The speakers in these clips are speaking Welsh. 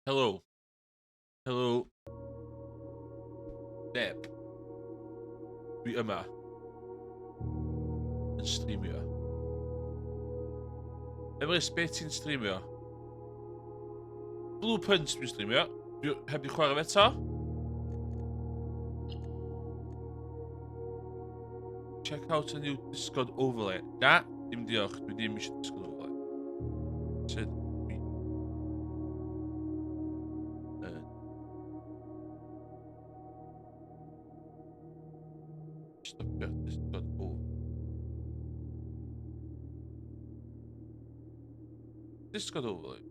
Helo. Helo. Neb. Dwi yma. Yn streamio. Emrys, beth ti'n streamio? Blueprint dwi'n streamio. Dwi heb di chwarae fe eto. Check out a new Discord overlay. Na, dim diolch. Dwi ddim eisiau Discord overlay. Sut dwi... Stopio Discord overlay. Discord overlay.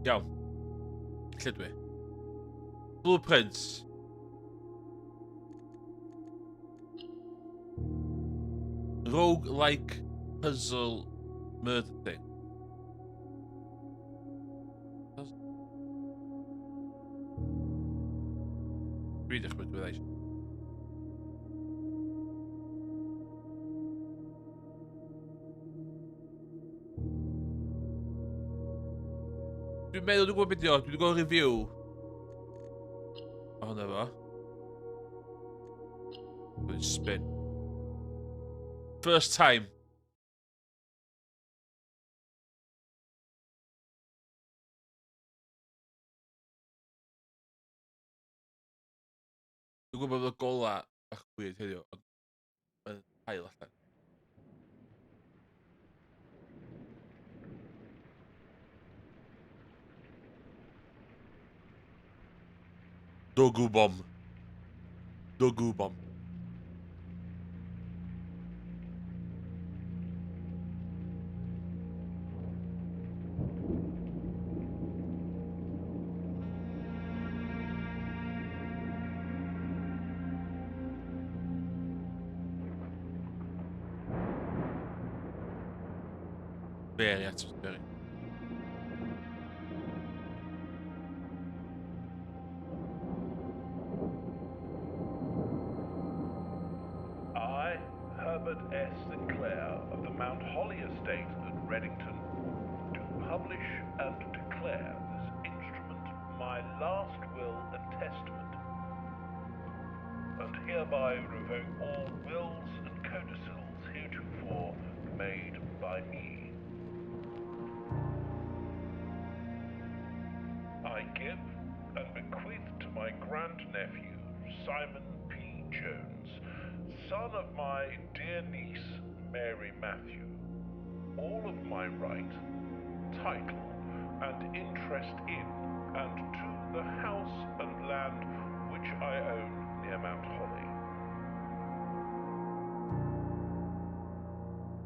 Iawn. Lle dwi? Blueprints. Rogue-like puzzle murder thing. Dwi'n dychmygu bydda eisiau. Dwi'n meddwl dwi'n gwybod beth yw, dwi wedi gweld review. Ohono fo. Dwi'n spin. First time. Dwi'n gwybod bod y gola bach weird heddiw, ond mae'n hael allan. Dogu bomb. Dogu bomb. Very atmospheric. I, Herbert S. Sinclair of the Mount Holly Estate at Reddington, do publish and declare this instrument my last will and testament, and hereby revoke all wills and codicils heretofore made by me. I give and bequeath to my grandnephew, Simon P. Jones, son of my dear niece, Mary Matthew, all of my right, title, and interest in and to the house and land which I own near Mount Holly.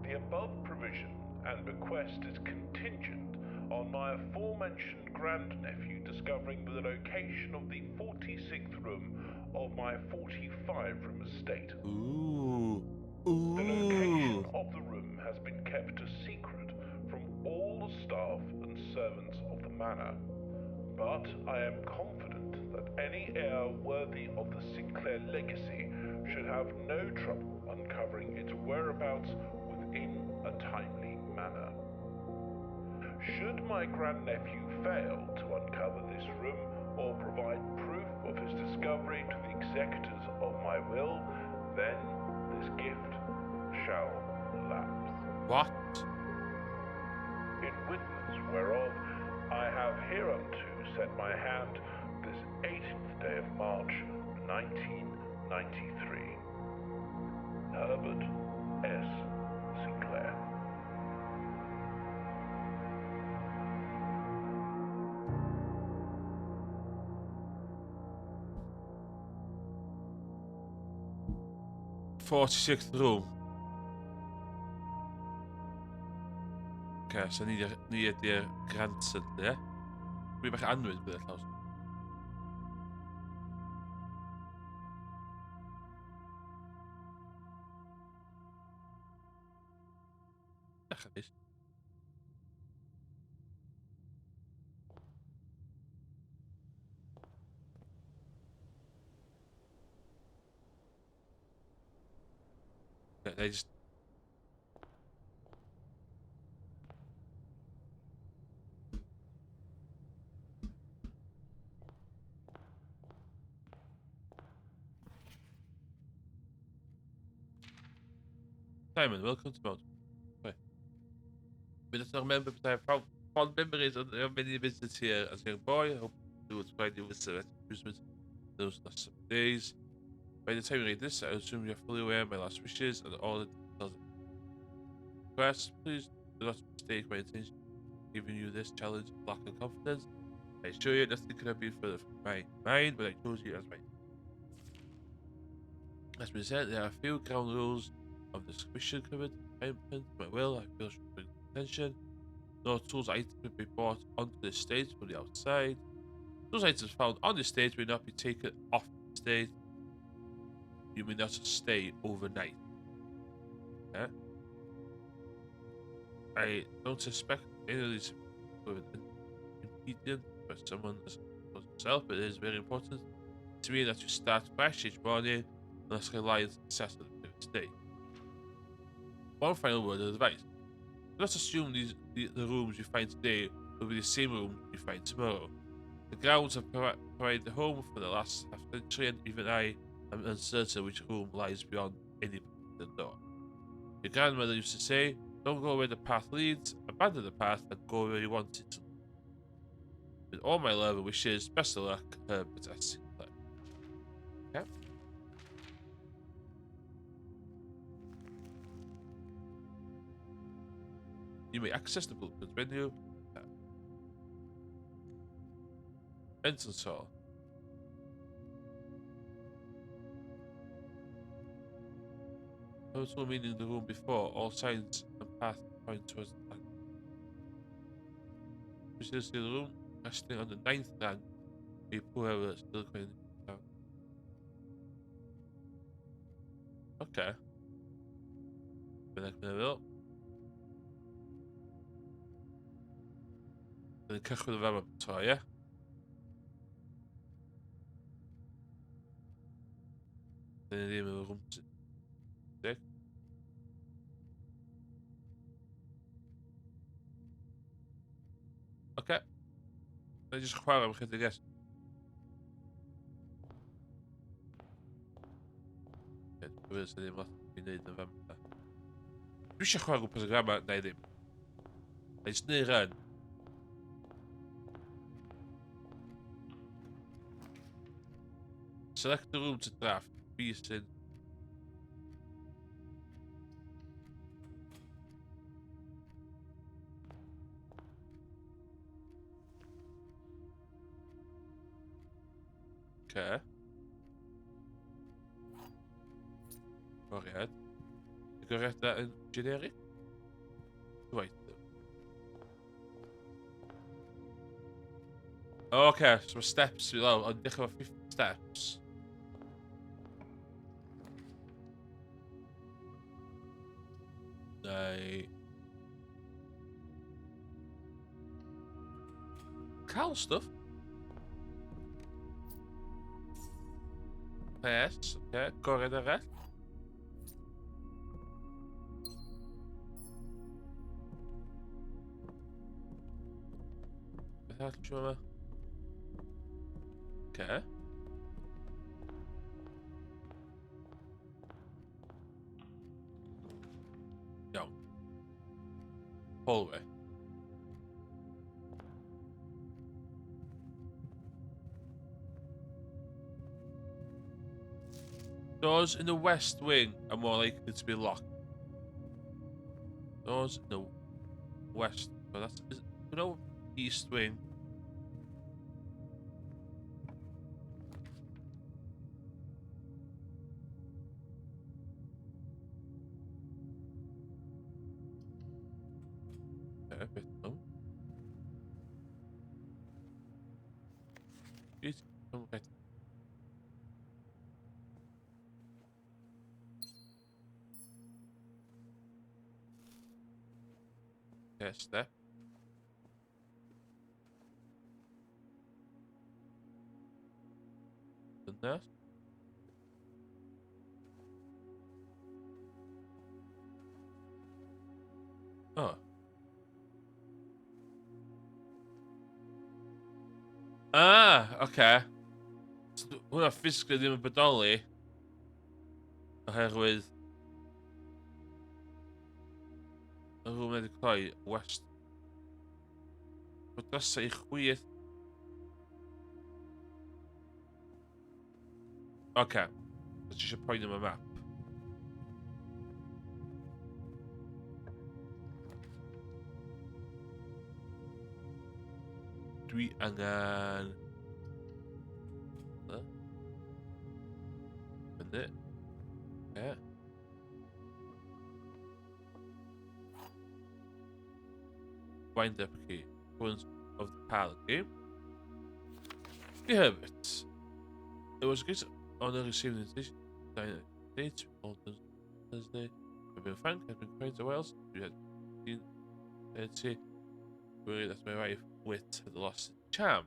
The above provision and bequest is contingent on my aforementioned grandnephew discovering the location of the 46th room of my 45 room estate. Ooh. Ooh. The location Ooh. of the room has been kept a secret from all the staff and servants of the manor, but I am confident that any heir worthy of the Sinclair legacy should have no trouble uncovering its whereabouts within a timely manner. Should my grandnephew fail to uncover this room or provide proof of his discovery to the executors of my will, then this gift shall lapse. What? In witness whereof I have hereunto set my hand this 18th day of March, 1993. Herbert S. Sinclair. 46th room. Okay, so ni, ni ydy'r grandson, ie? Yeah? Dwi bach anwyd bydd y llaws. Bach yn neis. They just Simon, welcome to Mount. Wait. We don't remember, but I have fond memories of your many visits here as a young boy. I hope to find you with some amusement those last some days. By the time you read this, I assume you're fully aware of my last wishes and all the details of my request. Please do not mistake my intention of giving you this challenge of lack of confidence. I assure you nothing could have been further from my mind when I chose you as my... As been said, there are a few ground rules of this commission covered. I am my will, I feel should bring attention. No tools items may be brought onto the stage from the outside. Those items found on the stage may not be taken off the stage. You may not stay overnight. Yeah? I don't suspect any of these were impedient by someone as yourself, but it is very important to me that you start fresh each morning and not rely on success of the previous day. One final word of advice. Do not assume these, the, the rooms you find today will be the same rooms you find tomorrow. The grounds have provided home for the last half century, and even I am uncertain which room lies beyond any particular door. Your grandmother used to say, don't go where the path leads, abandon the path and go where you want it to. With all my love and wishes, best of luck, Herbert S. Sinclair. Okay. You may access the blueprint menu. Entrance hall. Total meaning the room before, all signs and path point towards the We still see the room resting on the ninth rank. A poor still going down. Okay. Bynnag mae'n fel. Bydd yn cychwyn y fama to, ie? Dyn ni ddim efo rwm Deg. Oce. Na i jyst chwarae am chydig es. Dwi'n sydd ddim lot i wneud yn fama. Dwi eisiau chwarae gwmpas y grama, na i ddim. Na i jyst neud rhan. Select the room to draft. Fi sy'n... Okay. Goriad. Y goriadau yn generic? Right. O, okay, so mae steps fi lawr, ond dechrau efo 50 steps. Neu... Cael stwff. Pes, oce, okay. Gored arall. Beth arall ti yma? Oce. Iawn. Hallway. Doors in the west wing are more likely to be locked. Doors in the west, but that's is, you know east wing. Okay. Come get. Okay, step. The nurse. Oh. Ah, oce. Okay. So, hwnna physically ddim yn bodoli. Oherwydd... Y rhywun wedi cloi West. Bod drysau i chwith. Oce. Okay. So ti eisiau poeni am y map. Dwi angen... Fyny. Oce. Wind up key. Ones of the pile game. The Hermit. It was a great honor receiving the invitation to dine at date on Thursday. I've been frank, has been quite a while since we had seen 30. Worried that my wife, wit, had lost its charm.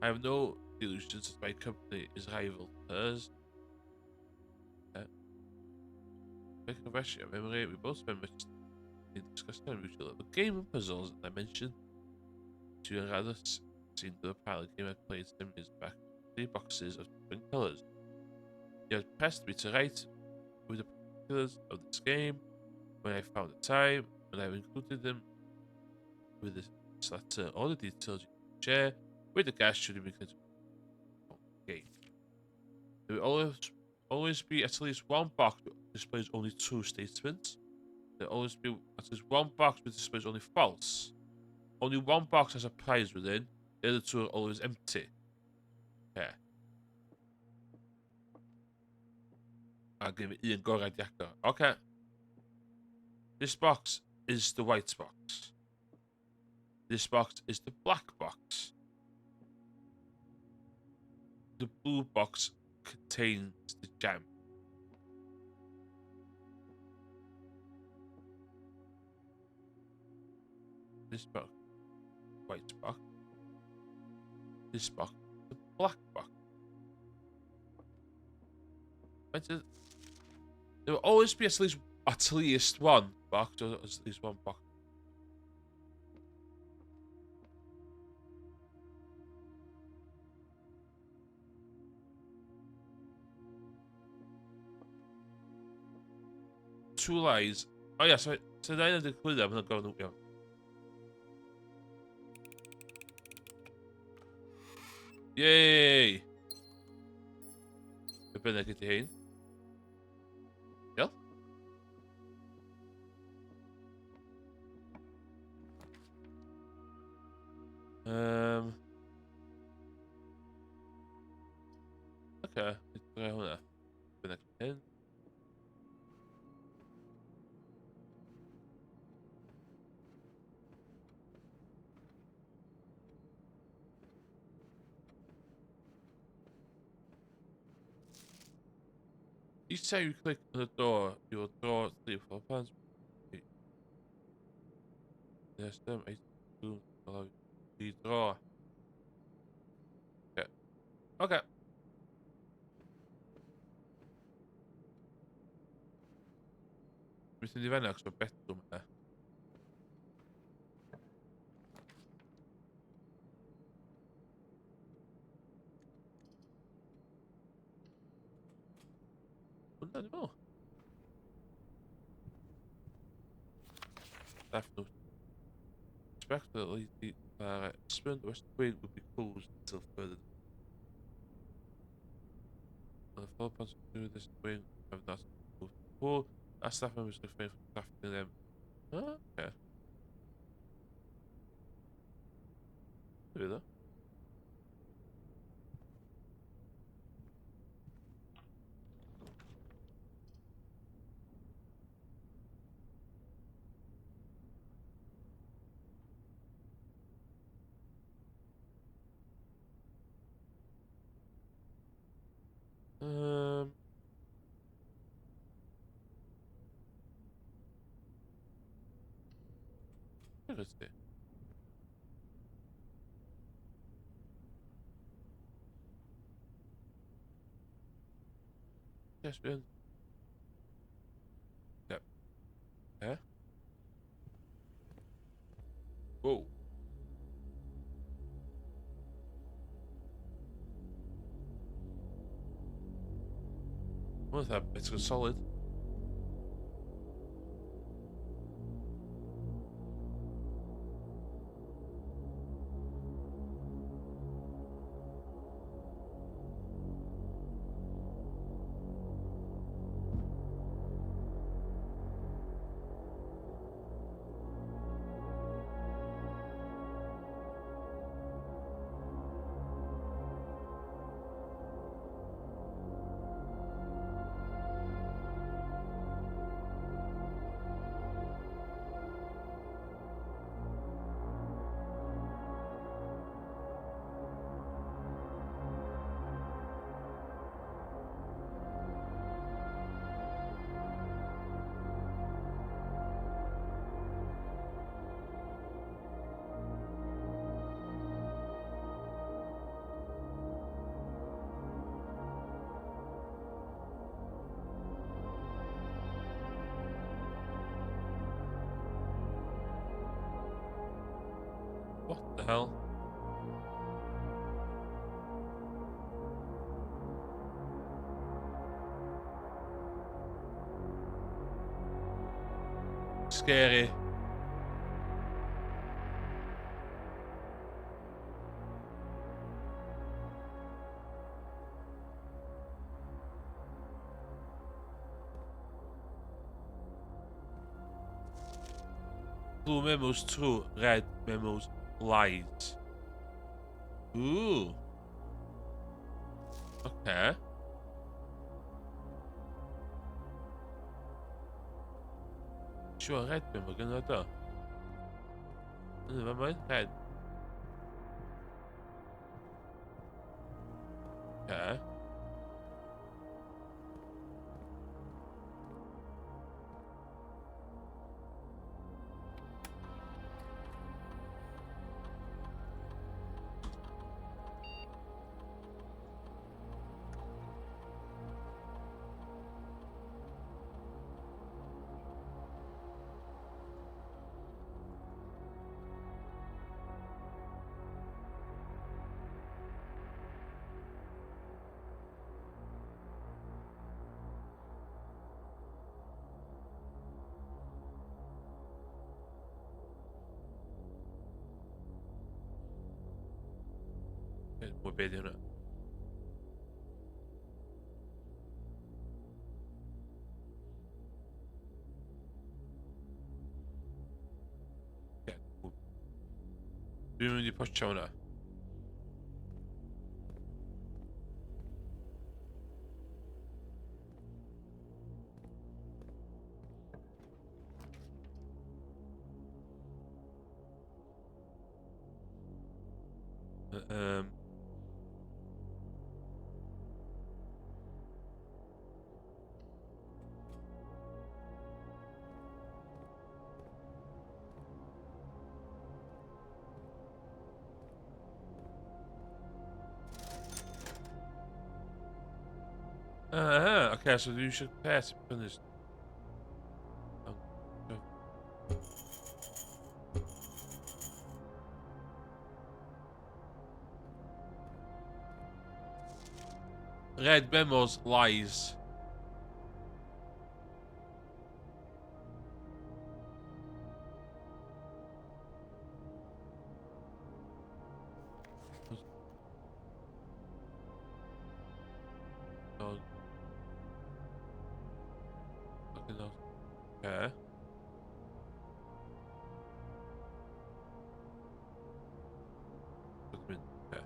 I have no delusions that my company is rival to hers. Make a fresh memory, we both spend much time discussing our mutual love of game and puzzles, and I mentioned to a rather seen the pilot game I played 7 years back, 3 boxes of different colours. He had pressed me to write with the particulars of this game when I found the time, and I have included them with this letter. All the details you can share with the guests should be included game. There will always be at least one box that displays only 2 statements. There will always be at least one box which displays only false. Only one box has a prize within, the other 2 are always empty. Okay. I'll give it un gorau di agor. Okay. This box is the white box. This box is the black box. The blue box contains the gem. This box, white box. This box, the black box. There will always be at least one box, or at least one box. Two lies. Oh yeah, so then I include them and I'll go yeah. Yay! Be bynnag ydy hein. Diolch. Oce, dwi'n hwnna. Bynnag hyn. Each time you click on the door, you will draw 3 or 4 plans. Yes, them 8 2 allow you to draw. Okay. Okay. Dwi'n mynd i fanna achos mae bedroom yna. Hwnna, dwi'n meddwl. Staff note. Expect that Lady Clara Spin, the West Wing will be closed until further. On the floor plans to do this wing have not moved before. Our staff members refrain from crafting them. Oh, okay. Do that. Where is it? Yes, been. Yep. Yeah. Whoa. What's that? It's a solid. What the hell? Scary. Blue memos true, red memos lies. Ooh. Okay. Sure, red memo gynna do. Yna fa mae'n red. Okay. Mwy beth i hwnna. Dwi'n mynd i potio hwnna. Okay, so you should pass this. Red memos lies. Okay. Okay.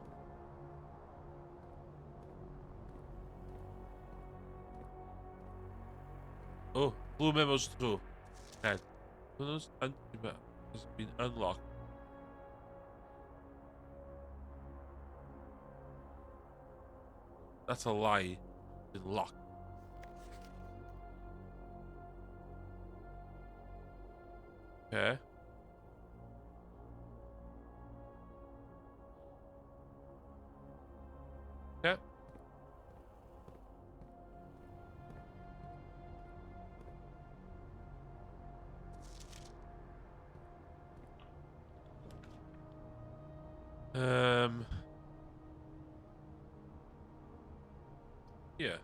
Oh, blue memos true. Red. Tunnels and has been unlocked. That's a lie. Sy'n lock. Okay. Okay. Yeah.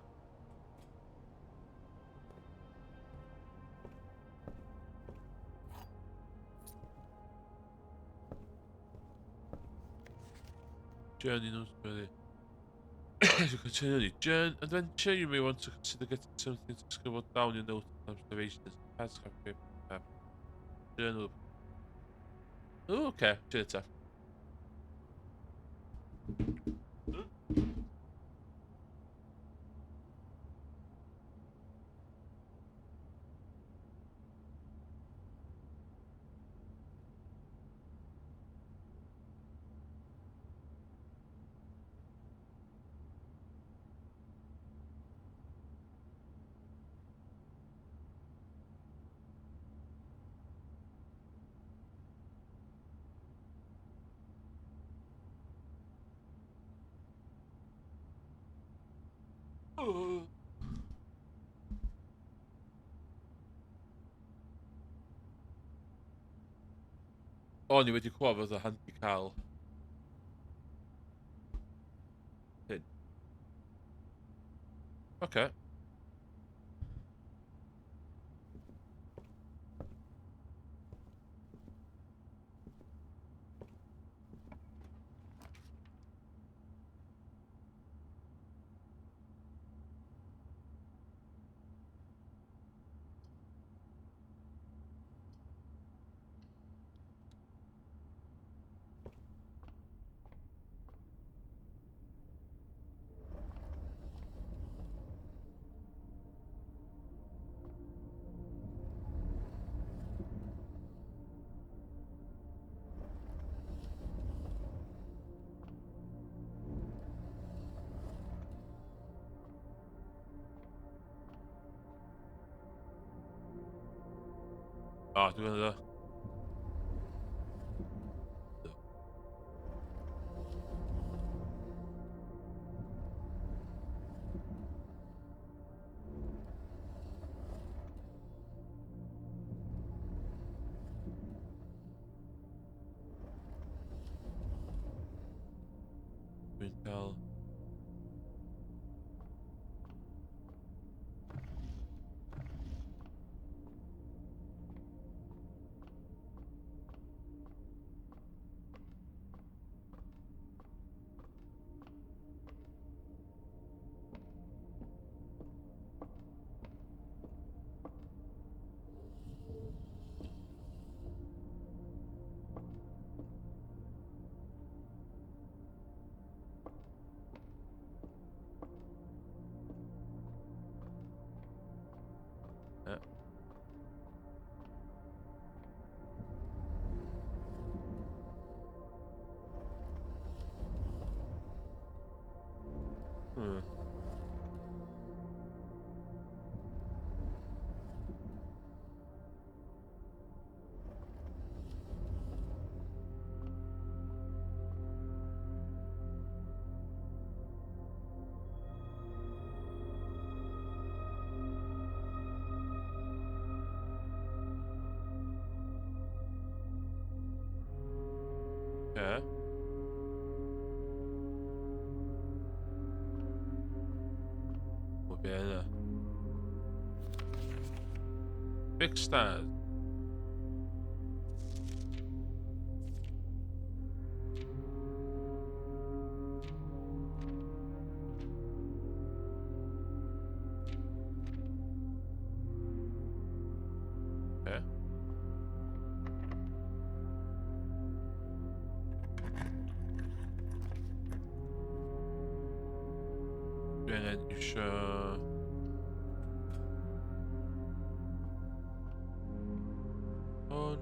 Journey notes ready. As you continue your journey adventure, you may want to consider getting something to scribble down your notes and observations. Pads, paper, journal. Oh, okay, cheers. O, ni wedi clywed fod o handi cael hyn. Oce. O, dwi'n gwneud o. Dwi'n cael... Okay. Muy bien. Big stars. Okay. Dwi angen isio... Hwn.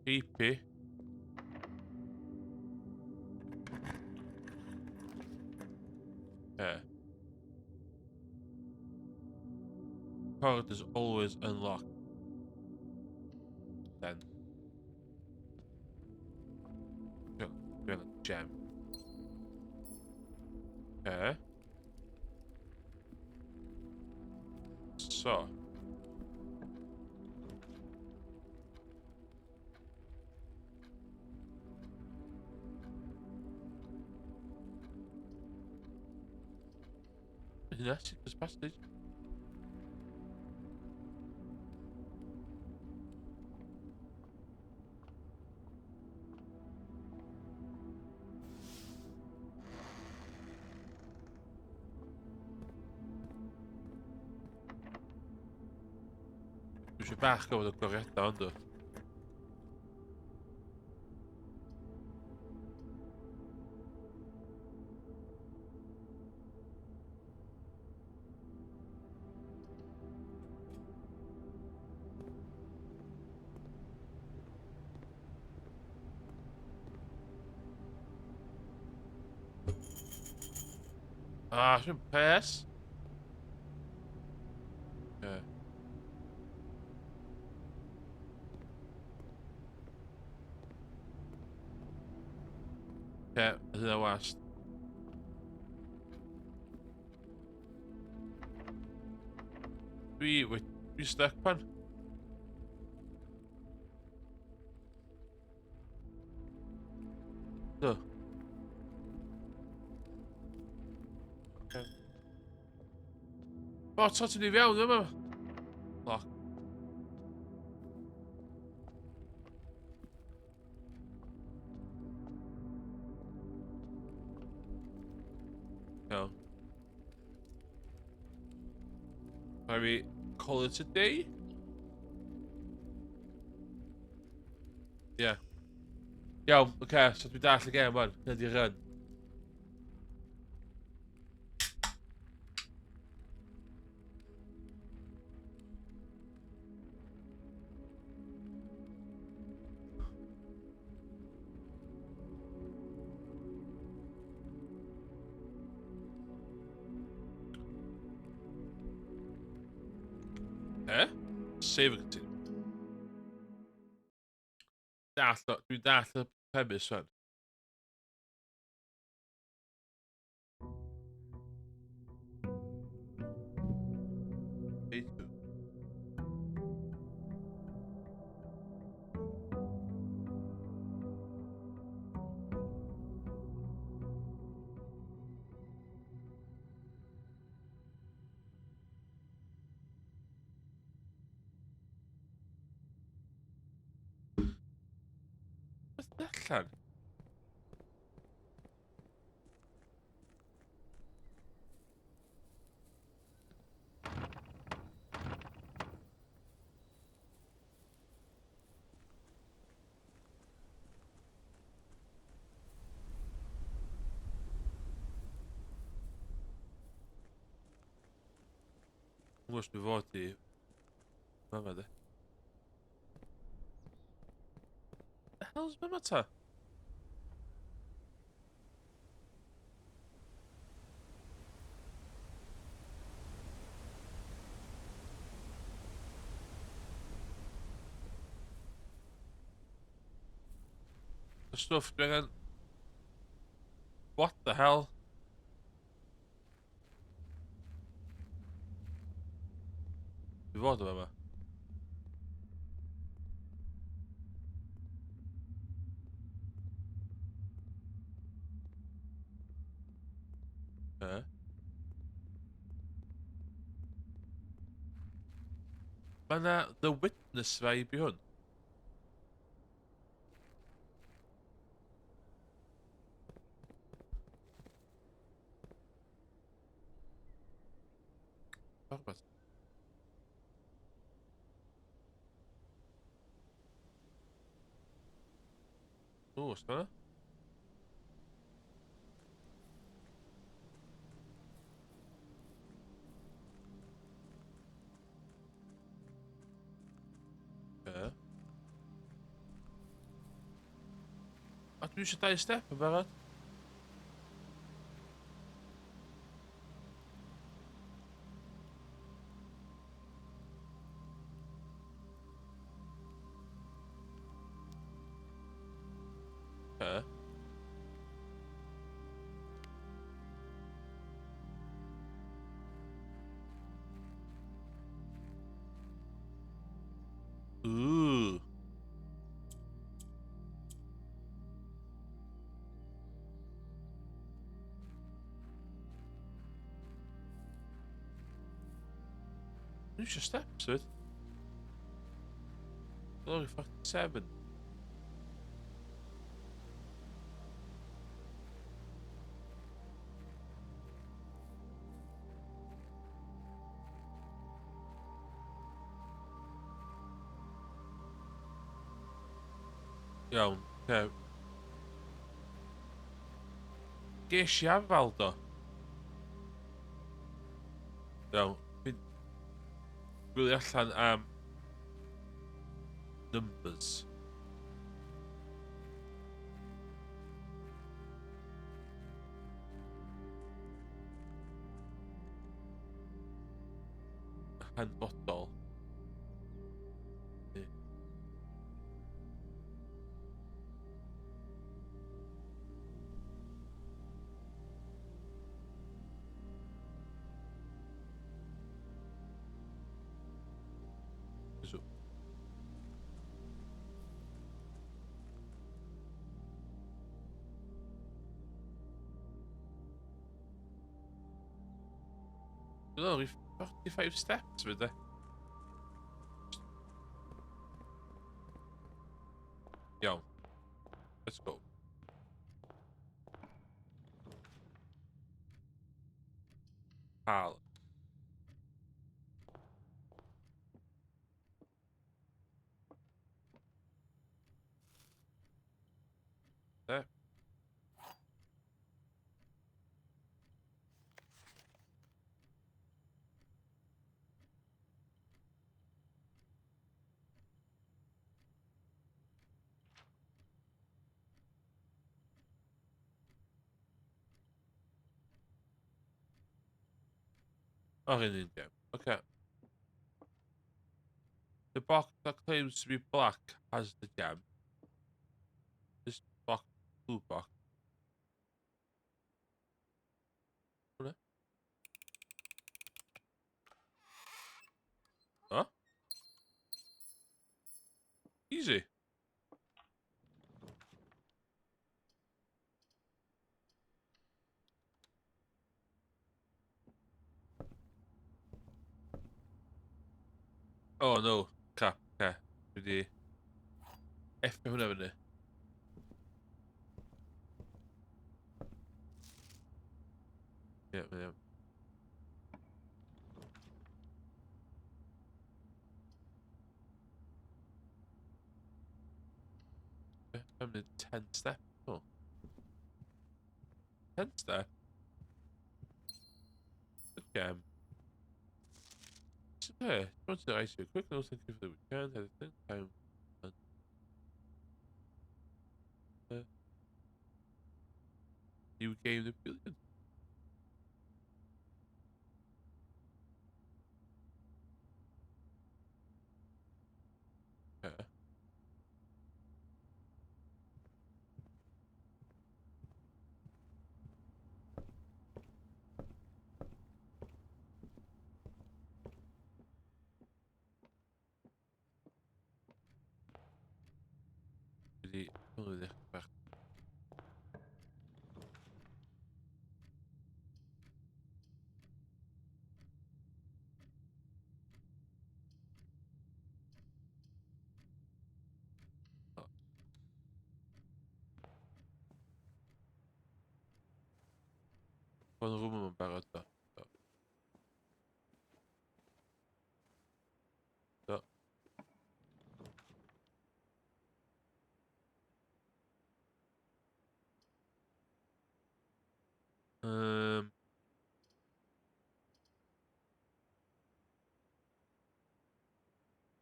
Creepy. Yeah. Card is always unlocked. Then. Dwi'n gem. Okay. So. Hynna, secret passage. Dwi eisiau bach gofod o goriadau ond o. Ah, sy'n pes. Yeah. Yeah, hynna wast. Dwi, dwi stuck pan. Do. O, to ti'n i fewn yma. Lock. Iawn. Rhaid fi call it a day? Yeah. Iawn, oce, okay, so dwi'n dall y gêm wan. Hynny di run. Eh? Save and continue. Dall, dwi'n dall y premise fan. Beth allan? Mwys mi fod i... Mama de. The hell's mama ta? Y stwff dwi angen... What the hell? Dwi fod o yma. E? Mae yna The Witness vibe i hwn. Rhywbeth. O, os yna? Be? A dwi eisiau dau step yn barod. Okay. Ooh. Dwi eisiau steps, fyd. Glory 47. Iawn, oce. Ges i afal do. Iawn, fi'n gwylio allan am numbers. Hanfodol. So. Dwi'n meddwl, 45 steps fyd e. Iawn. Let's go. Pal. There. Oh, in India. Okay. The box that claims to be black has the gem. This box, blue box. Huh? Easy. Oh no, crap, okay. Dwi wedi effio hwnna fyny. Ie, yeah, ie. I'm in 10 step. Oh. 10 step? Good game. Okay, want to ice you quick note, thank you for the weekend. Had a time. New game the billion. Okay. Wedi hwnnw ddechrau bach. Mae'n rhwm yma'n barod do. Do.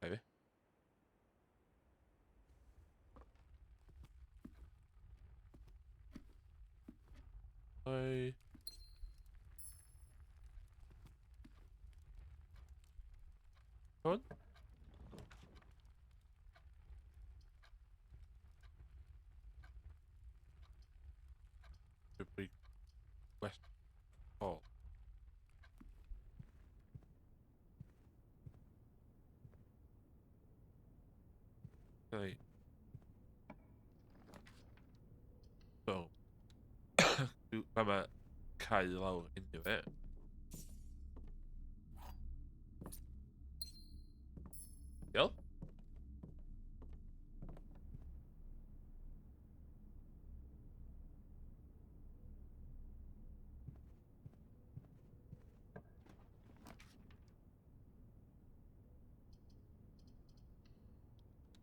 Maybe. Ffôn? West Hall. Okay. So, pa mae cau lawr anyway. Diolch.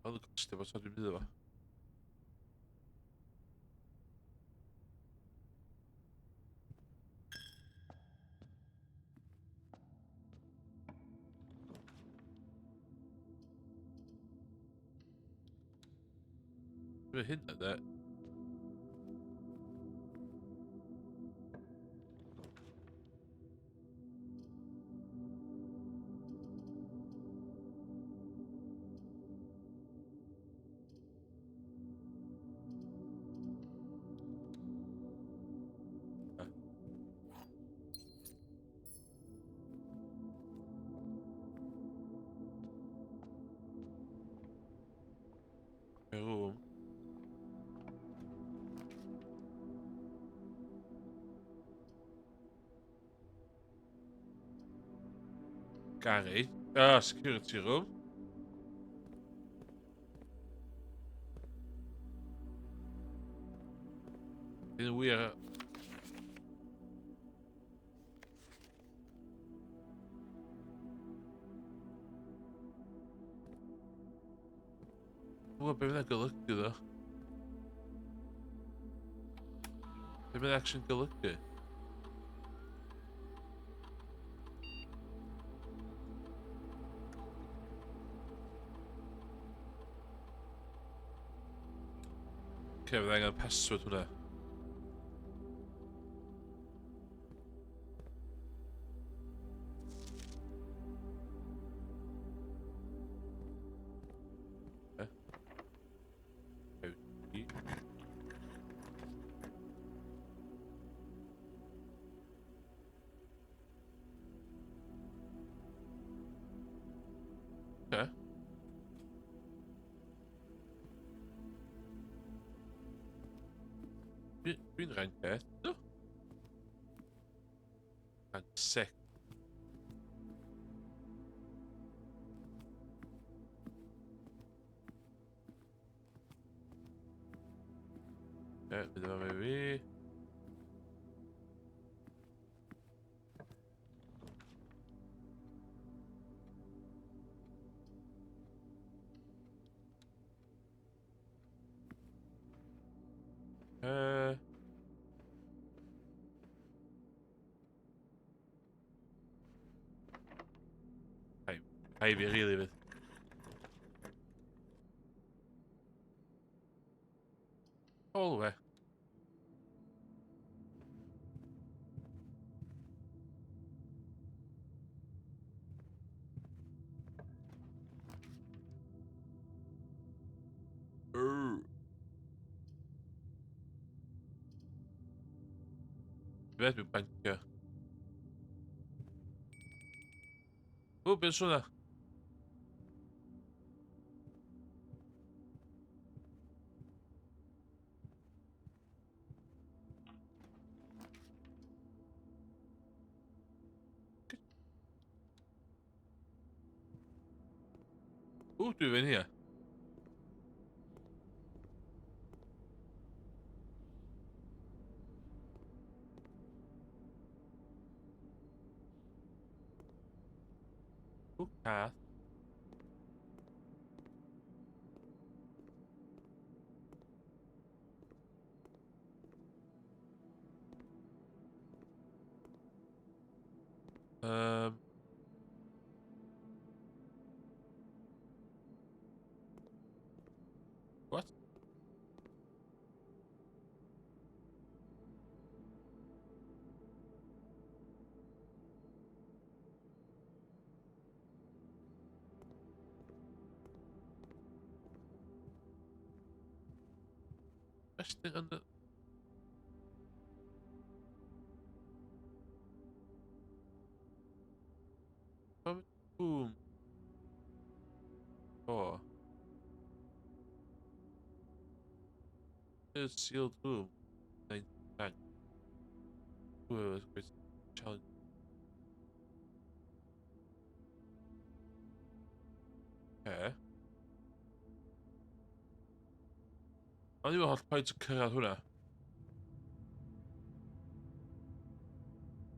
Oedd y costio fo, so dwi'n bydd efo. Dwi'n hynna, de. Room. Garage. Ah, security room. Yn wir... Dwi'n gwybod beth mae'n golygu ddo. Be mae'n actually'n golygu? Oce, okay, fydda angen password hwnna. Okay. Dwi'n rank beth, no? Rank 6. Ie, bydd yma fi. Hai fi rili fydd. Hallway. Beth dwi'n bancio? O, beth swnna? O, dwi'n fynd here. O, cath. What? Resting on the... Boom. Oh. Here's sealed room. 9 tank. Ooh, that's great challenge. Okay. O'n i'n holl pwynt o cyrraedd hwnna.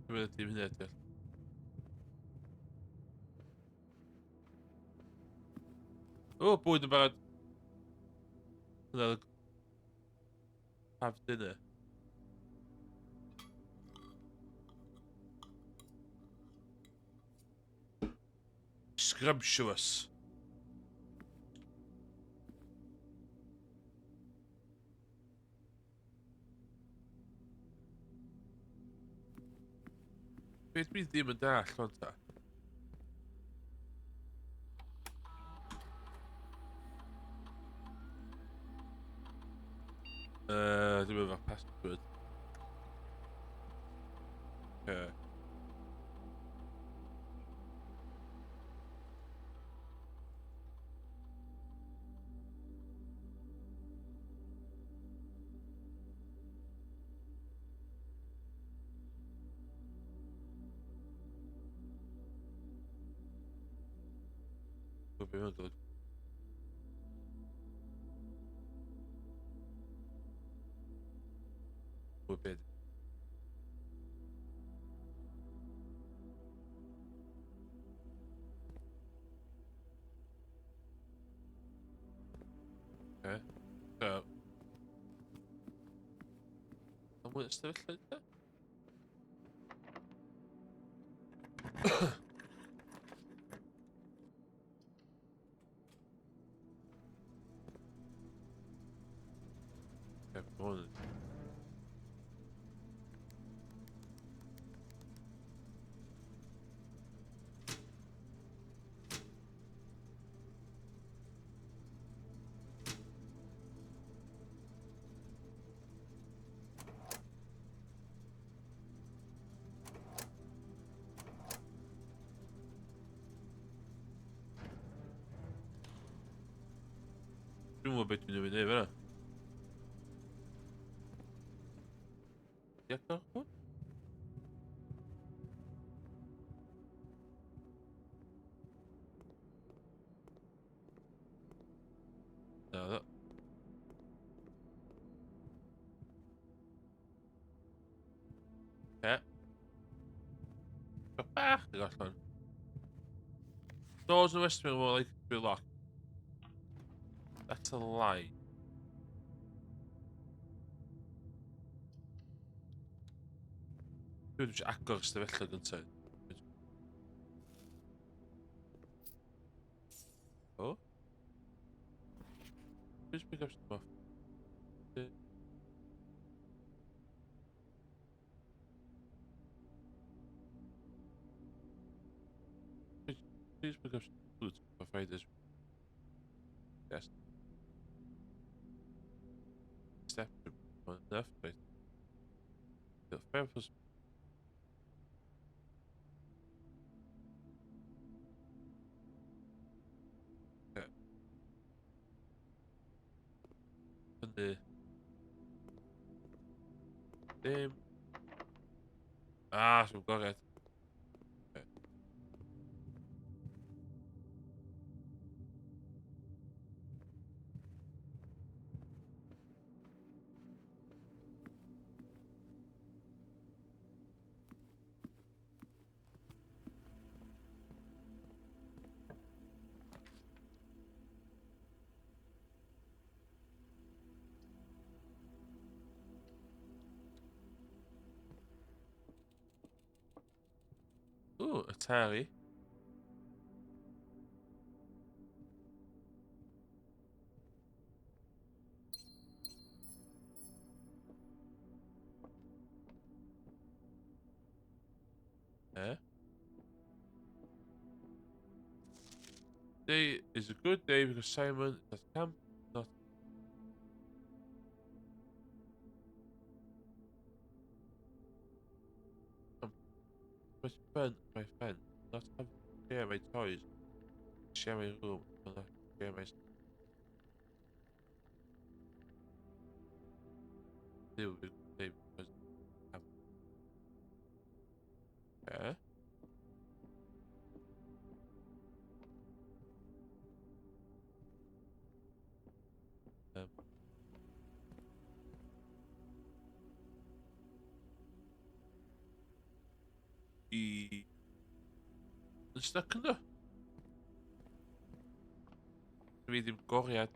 Dwi'n meddwl dim hynny ydy. O, bwyd yn barod. Hwnna have dinner. Scrumptious. Beth dwi ddim yn dall ond ta? Dwi'n efo password. Okay. Be mae'n dod? Pwy beth? Okay. So. Am mwy ystafell yna? Okay, hwn. Dwi'n gwybod beth dwi'n newydd neud fan'na. Di agor hwn? Na, ddo. Oce. Bach di allan. Doors in the West Wing more likely to be locked. That's a lie. Dwi'n eisiau agor ystafelloedd gyntaf. Oh? Please pick up some off. Please pick up some food for Fridays. Yes. Step enough, but the purpose. Okay. Fyny. Dim. Ah, dwi'n gorau. Okay. Ooh, Atari. Eh? Day is a good day because Simon is at camp, not. Much fun with my friends, not have to share my toys, share my room, not share my... They will be because... Okay. I... Yn stuck ynddo? Dwi ddim goriad.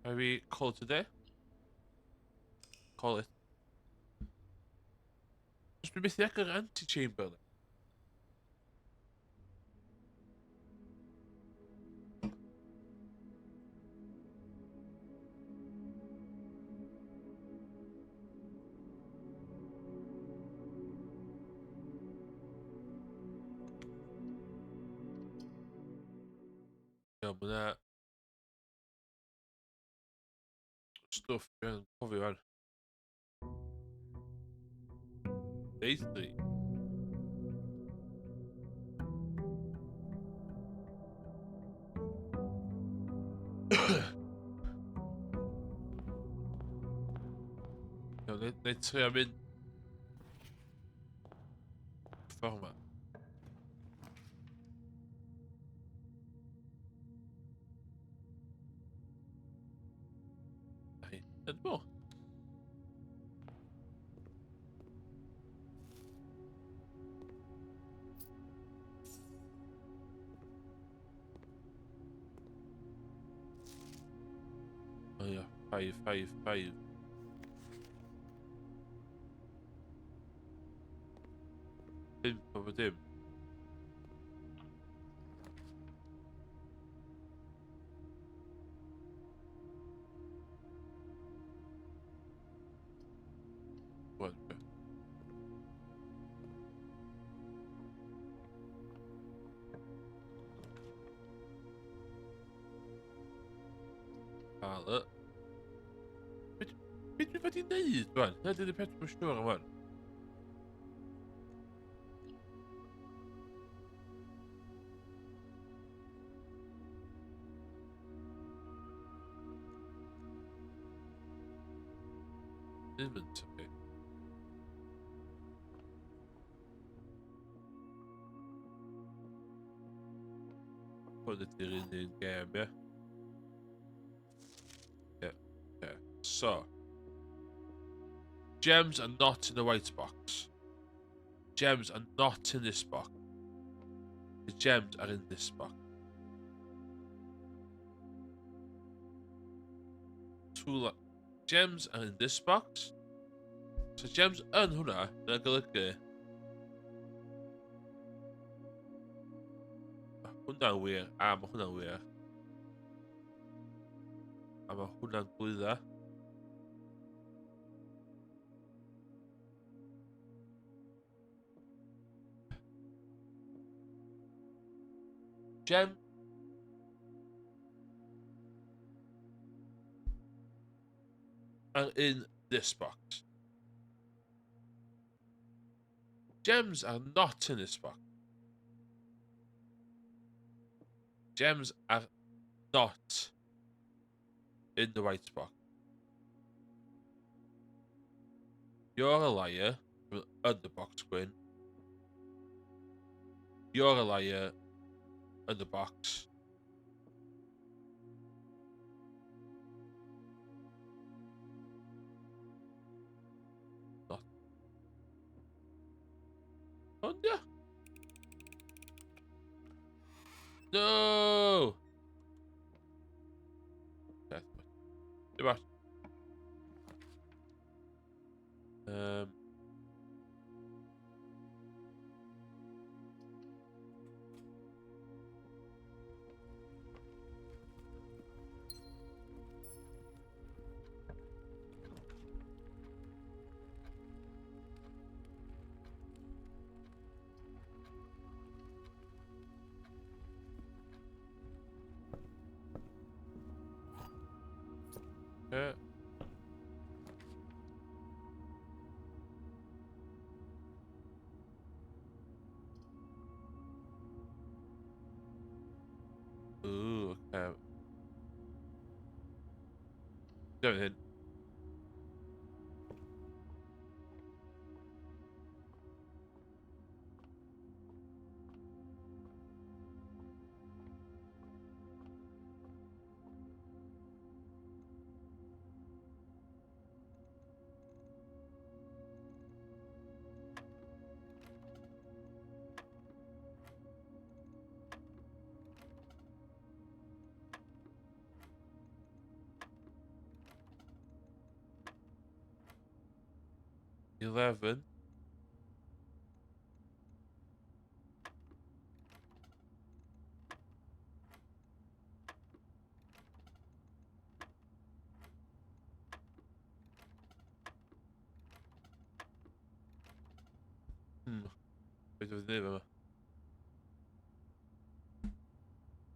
Rhaid fi call it a day. Call it. Os dwi'n methu agor anti-chamber. Iawn, mae yna stwff dwi'n cofio fan. Day 3. Iawn, neu trio mynd ffordd yma. Yn bo. O ia, 5, 5, 5. 5 o dim. Cael y... Be dwi'n fod i wneud, rwan? Na, dydy'r peth dwi'n siŵr am hwn. Inventory. Hwn ydy'r un un gêm, ie? Yeah, yeah. So. Gems are not in the white box. Gems are not in this box. The gems are in this box. Two gems are in this box. So gems yn hwnna, dyna golygu. Mae hwnna'n wir, a mae hwnna'n wir. A mae hwnna'n glwydda. Gem are in this box. Gems are not in this box. Gems are not in the white box. You're a liar. Yn the box, Gwyn. You're a liar. Yn the box. Not. Ond ia. No! Dim ots. Okay. Dyna hyn. 11. Beth oedd neb yma?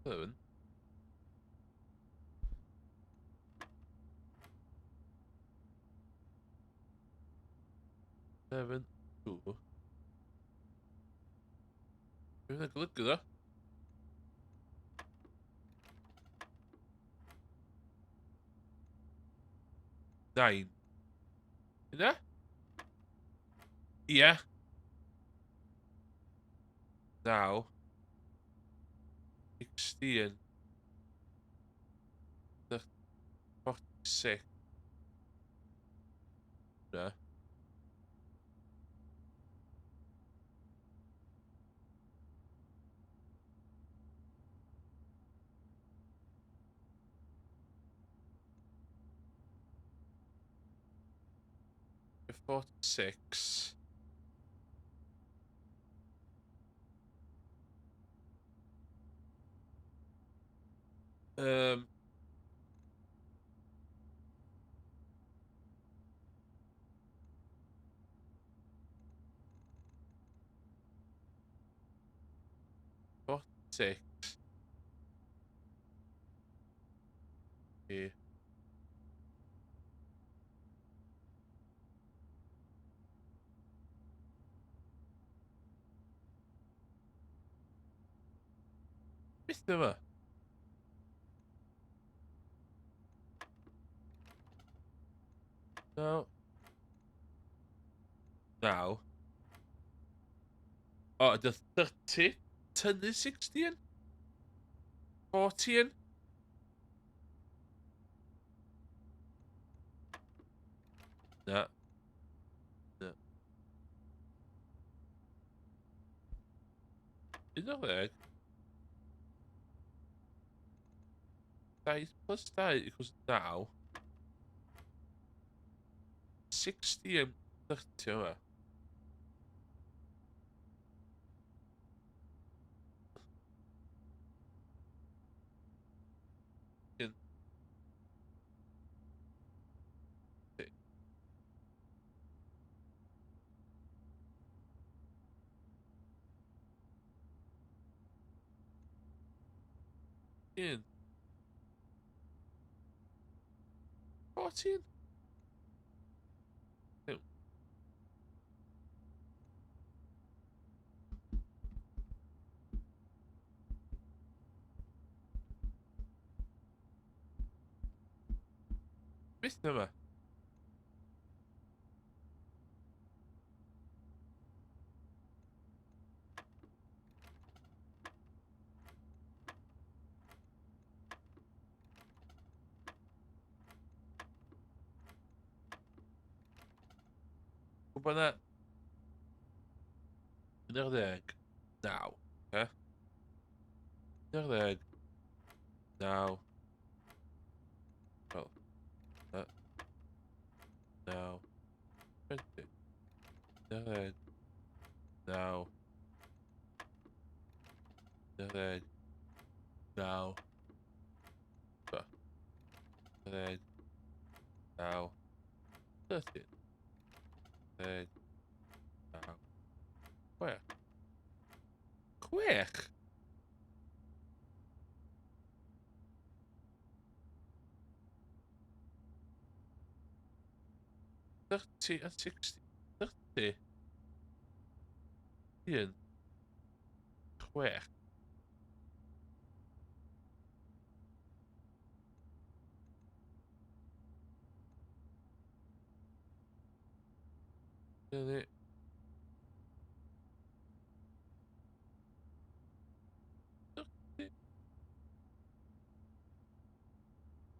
11. 7, 2. Dwi'n golygu ddo? 9. Yna? Ie. 9. 16. 46. Na. 46. 46. Yeah. Beth yma? No. Naw. O, ydy 30? Tynnu 16? 14? Na. Na. 11. 2 plus 2 equals 9. 60 and 30 yma. Un. Un. 14? Ew. Beth yma? Gwybod na... 11. 9. Okay? 11. 9. 12. 9. 20. 11. 9. 11. 9. 10. 9. 13. 10. 9. 6. 6? 30 a 60. 30. 1. 6. Dyna ni.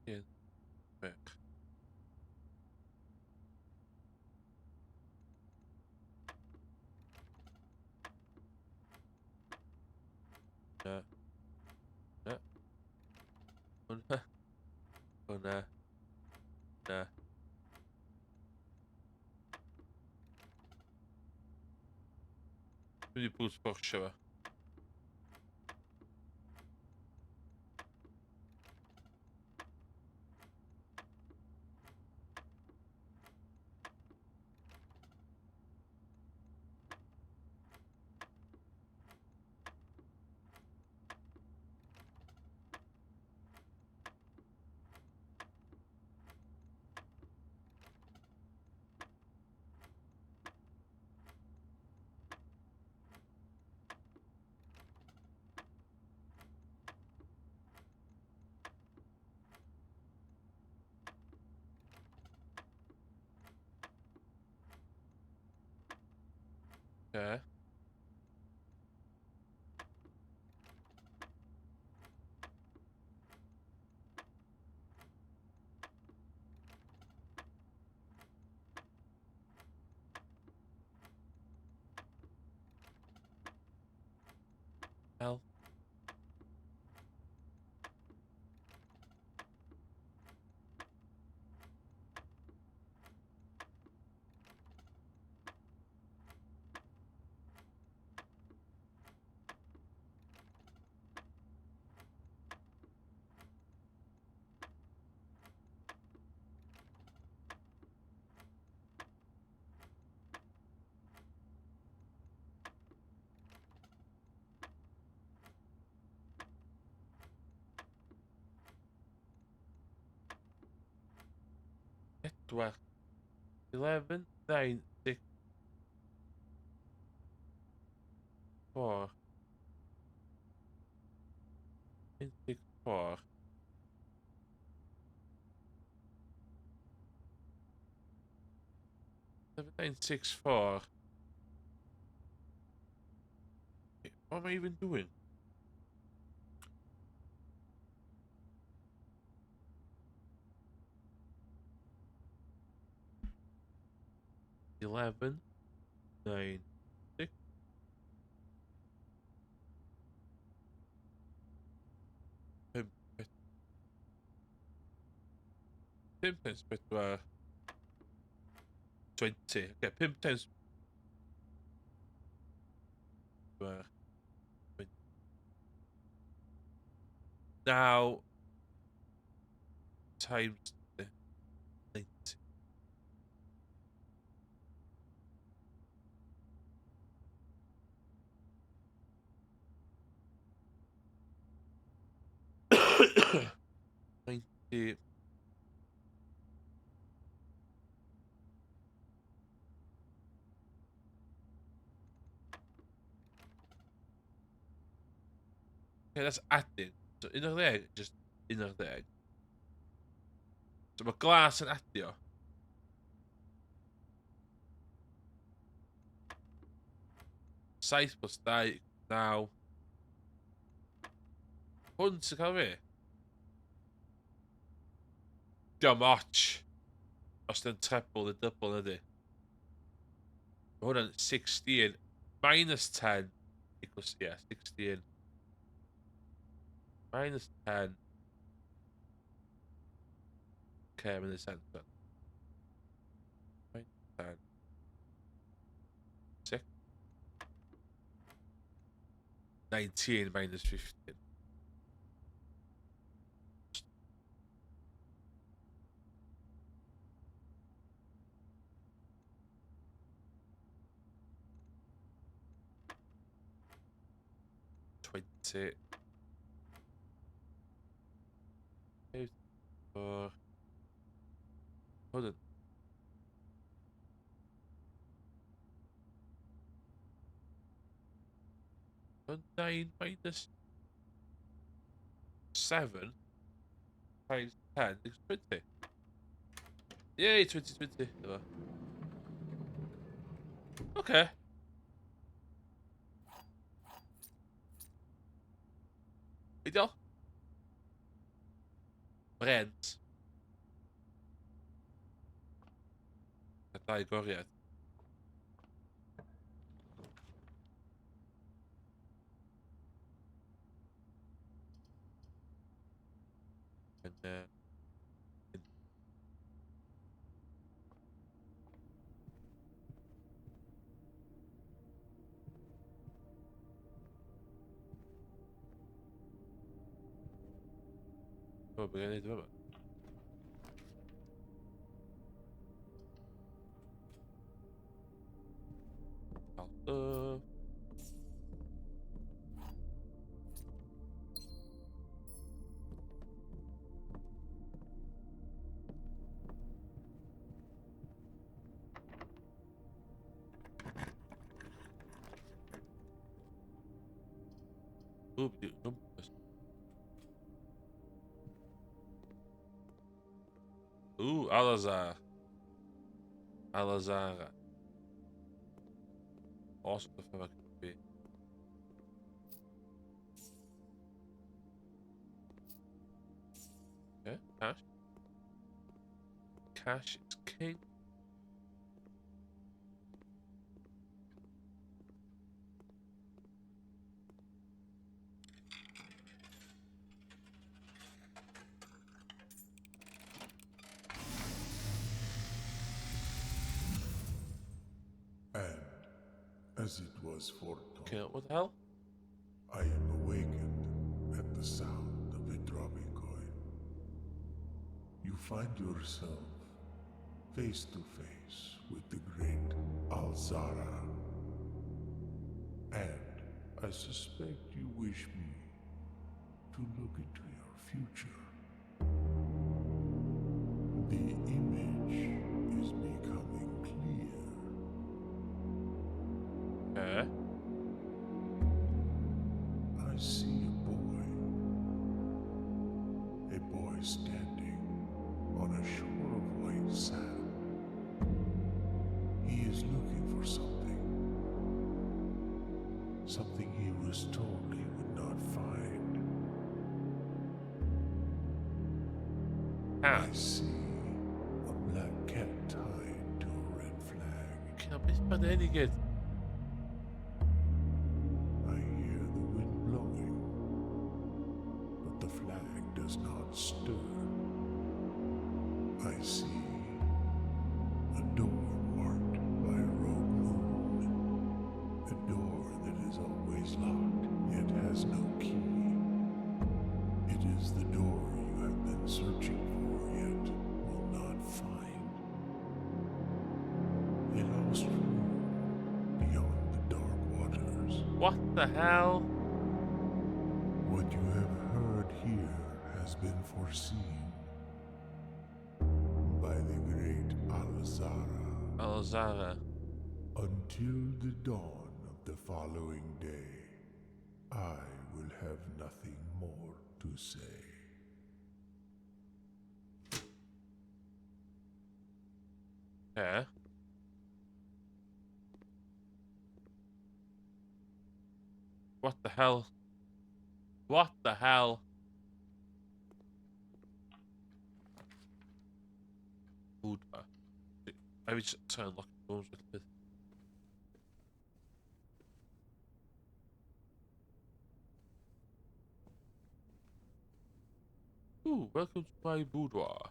Un, chwech. Na. Na. Hwna. Hwna. Na. Dwi wedi brute force fo. Okay. L. Pedwar. 11, 9, 6, 4. 14. 7, 9, 6, 4. What am I even doing? 11, 9, 6. 5, 5 times 4, 20. Okay, 5 times 4, 20. Now times 90. 90. Okay, that's adding. So 11, just 11. So mae glas yn adio. 7 plus 2, 9. Hwn sy'n cael fi? Diolch ots. Os dyn treble neu double ydy. Mae hwnna'n 16 minus 10 equals, yeah, 16 minus 10. Okay, I'm in the center. Minus 10. 6. 19 minus 15. 20. 8, 4. Hold on. 9 minus 7 times 10 is 20. Yay, 20, 20. Dyma. Oce. Ideal. Brent. A dau goriad. Yn, O, beth gen i wneud yma? Ooh, Ooh, Alazar. Alazara. Awesome the fuck be. Okay, cash. Cash is king. And, as it was foretold, Okay, what the hell? I am awakened at the sound of a dropping coin. You find yourself face to face with the great Alzara. And I suspect you wish me to look into your future. The image is becoming clear. Okay. I see a boy. A boy standing on a shore of white sand. He is looking for something. Something he was told he would not find. I see a black cat tied to a red flag. Okay, beth mae'n hyn i gyd? I hear the wind blowing, but the flag does not stir. I see a door marked by a rogue moon, a door that is always locked, yet has no key. It is the door you have been searching for, yet will not find. A lost room beyond the dark waters. What the hell? What you have heard here has been foreseen by the great Alzara. Alzara. Until the dawn of the following day, I will have nothing more to say. Okay. What the hell? What the hell? Food. I would try and lock rooms with it. Ooh, welcome to my boudoir.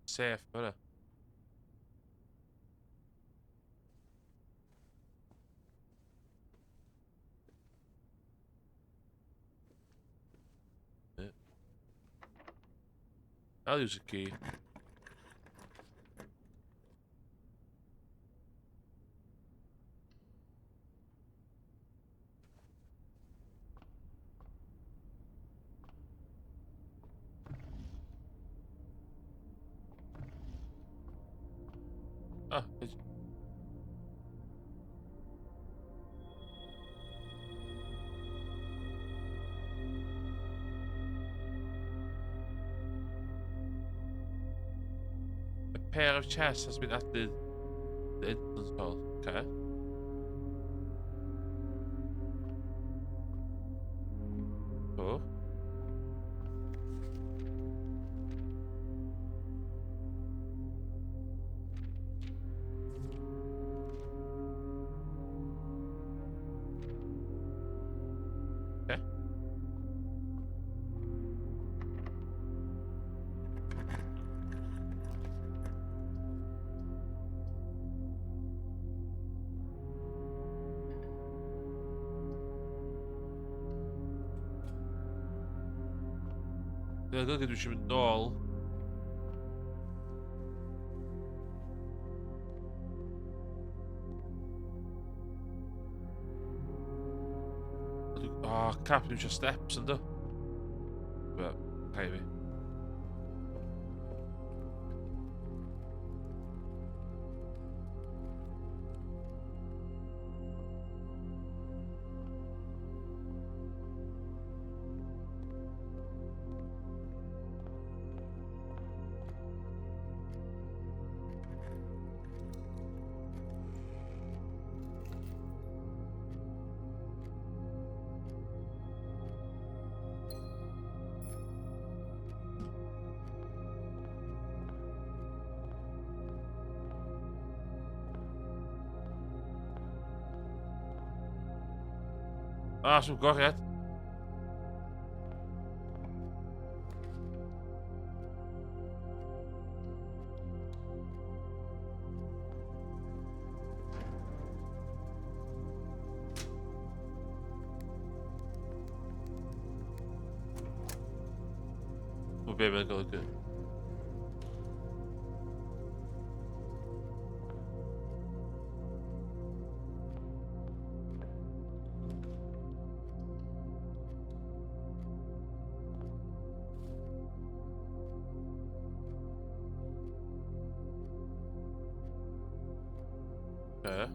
Safe, yna. Yeah. I'll use a key. It's a Pair of chests has been added to the entrance hall. Okay. Cool. Okay. Dwi'n golygu dwi eisiau mynd nôl. Oh, crap, dwi'n eisiau steps ynddo. But, rhaid fi. Ah, sy'n goriad. O be mae'n golygu? Okay.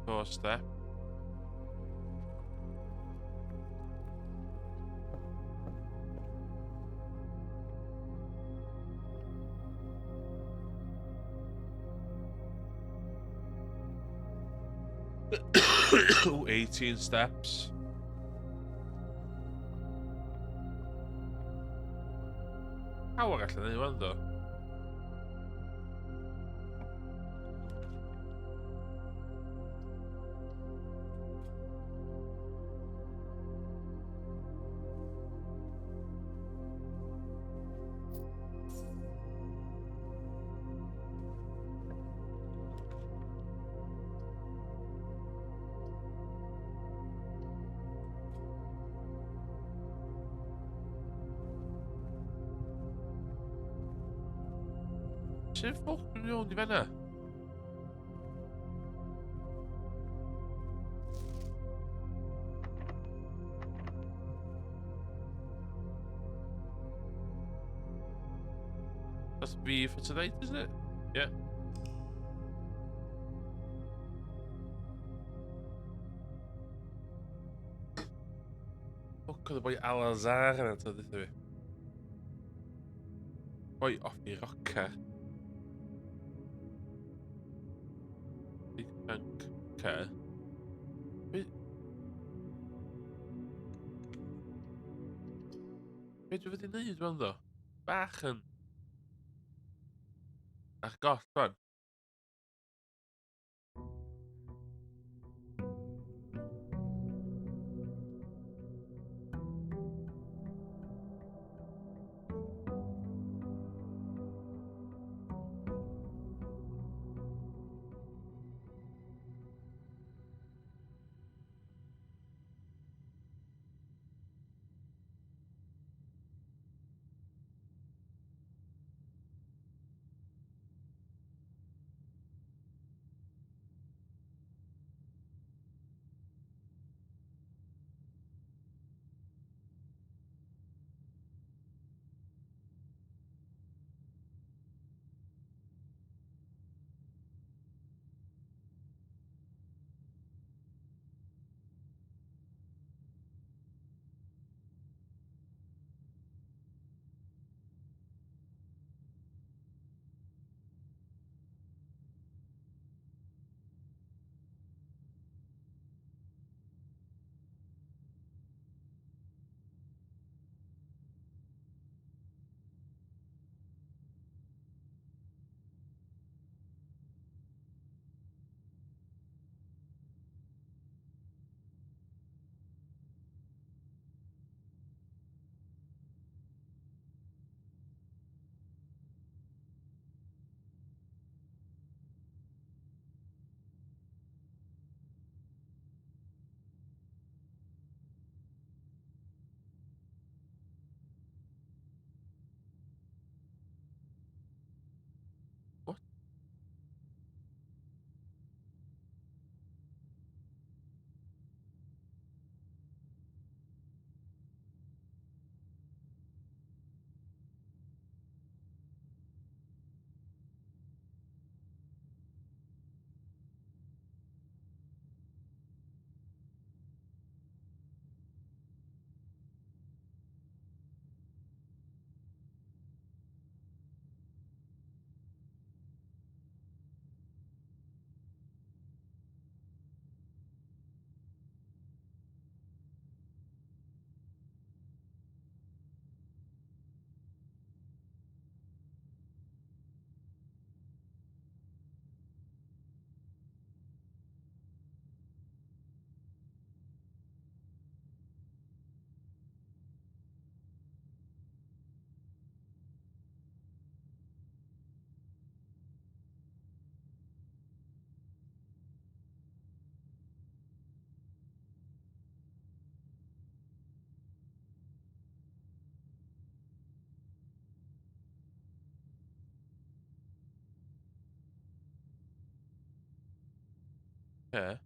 Four step. Ooh, 18 steps. Power allan ni wan ddo. Sut ffwc dwi'n mynd i fanna? That's me for tonight, isn't it? Yeah. Ffwc oedd y boi Alazar yna, ta ddeitha fi. Boi off i rocker. Big Bank. Okay. Be dwi wedi wneud fan ddo? Bach yn... Ar goll fan. Okay.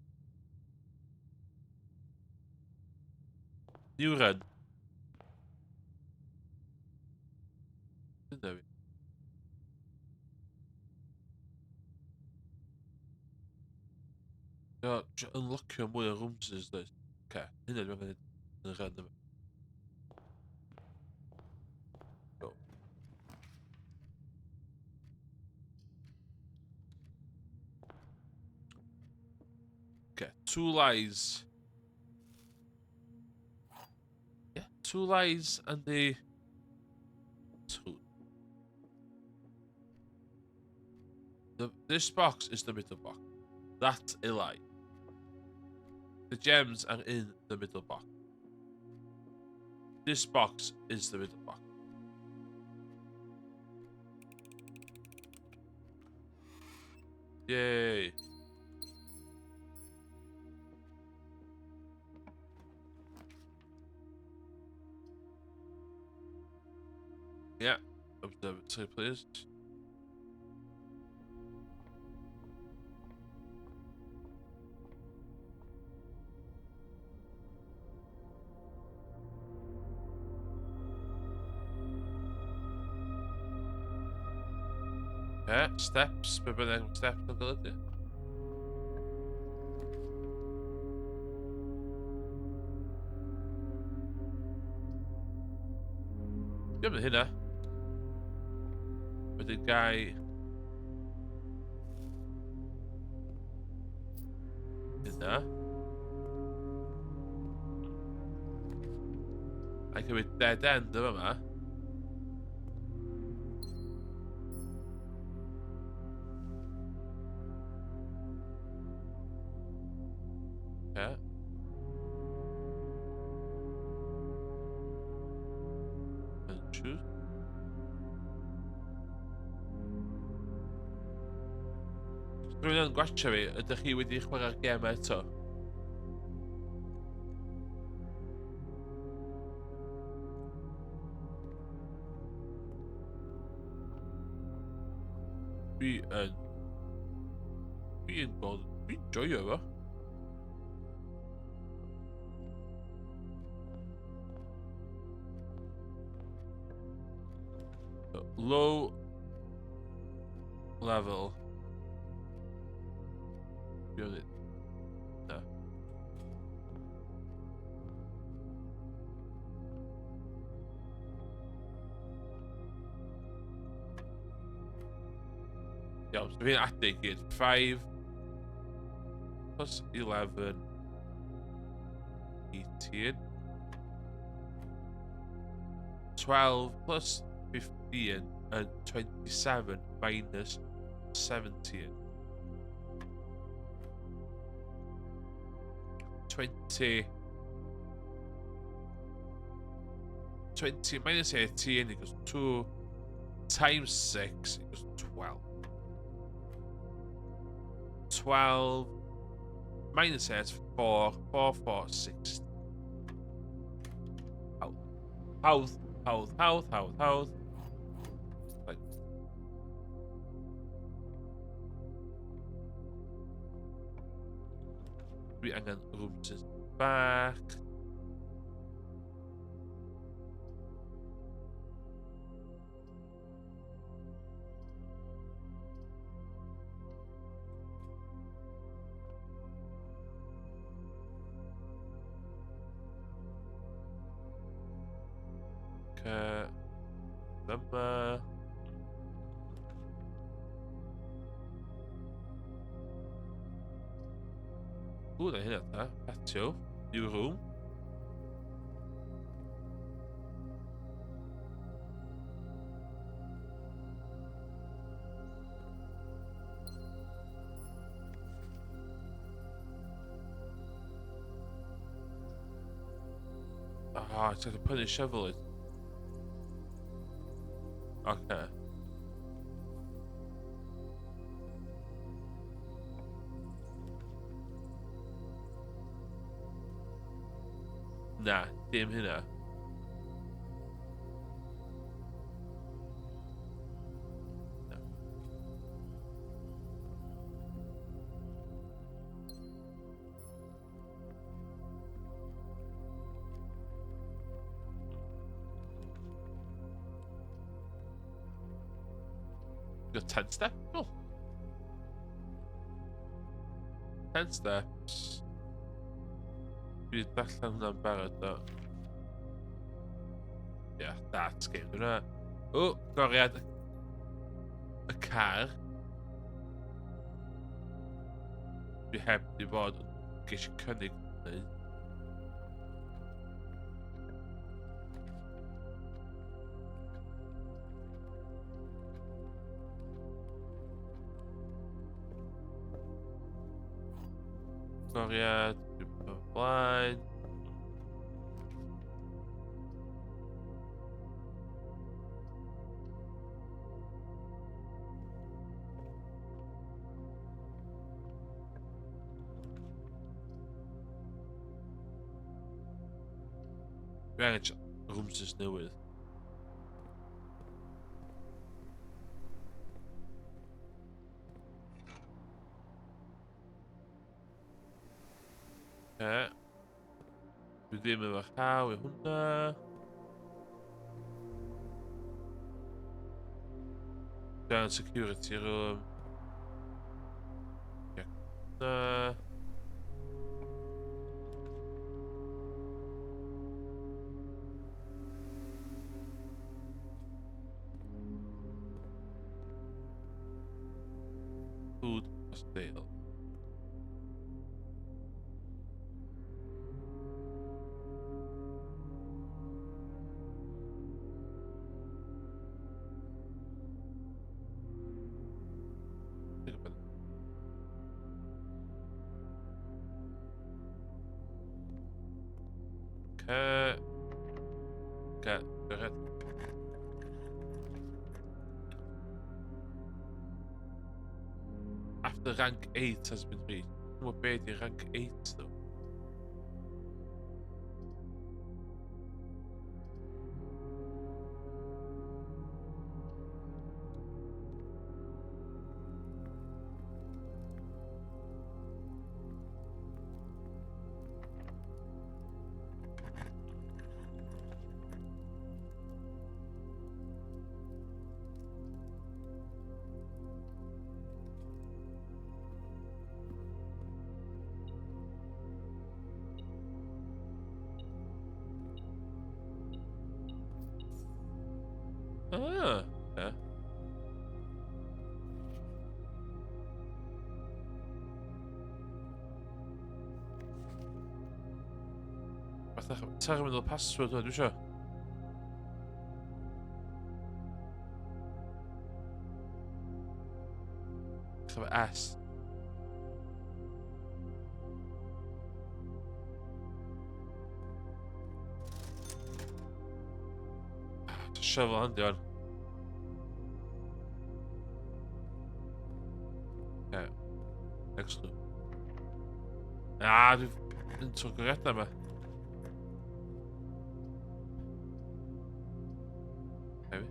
New run. Dyna fi. Yo, isio unlockio mwy o rooms does? Oce, hynna dwi'n mynd yn y rhan yma. Go. Okay, two lies. Yeah, two lies and the truth. This box is the middle box. That's a lie. The gems are in the middle box. This box is the middle box. Yay. Yeah, observatory, please. Yeah, steps, be bynnag mae steps yn golygu. Dim yn hynna. Wedyn gai... Hynna. A cymryd dead end yma yma. Yeah. And choose. Rwy'n yn gwachio fi, ydych chi wedi chwarae'r gem eto? Dwi yn... Dwi'n bod... Dwi'n joio fo. Low level unit. Na. Iawn, so fi'n adio i gyd. 5 plus 11, 18. 12 plus 15 and 27 minus 17. 20. 20 minus 18 equals 2 times 6 equals 12. 12 minus 8, 4, 4, 4, 6. Hawdd, hawdd, hawdd, hawdd, hawdd. Like. Dwi angen rooms bach. Dyma... Ww, na hynna ta. Patio. New room. Ah, it's like a put a shovel in. Okay. Na, dim hynna. Na. Got 10 step, well. 10 steps. Dwi wedi darllen hwnna'n barod, do. Ia, yeah, that's game. Hwnna. O, goriad y car. Dwi heb di bod yn geisio cynnig wneud. Goriad, dwi'n blaen. Dwi angen rwmsys newydd. Oce. Dwi ddim efo llaw i hwnna. Down security room. Check hwnna. Food for sale. Okay. Okay, go ahead. After rank 8 has been reached. Dwi'n be di rank 8 though. Ah, yeah. Fatha, ti'n mynd o'r password hwnna, dwi eisiau. Efo S. Shovel handi o'n. Okay. Next loop. Ah, dwi'n tro goriadau yma. Heavy.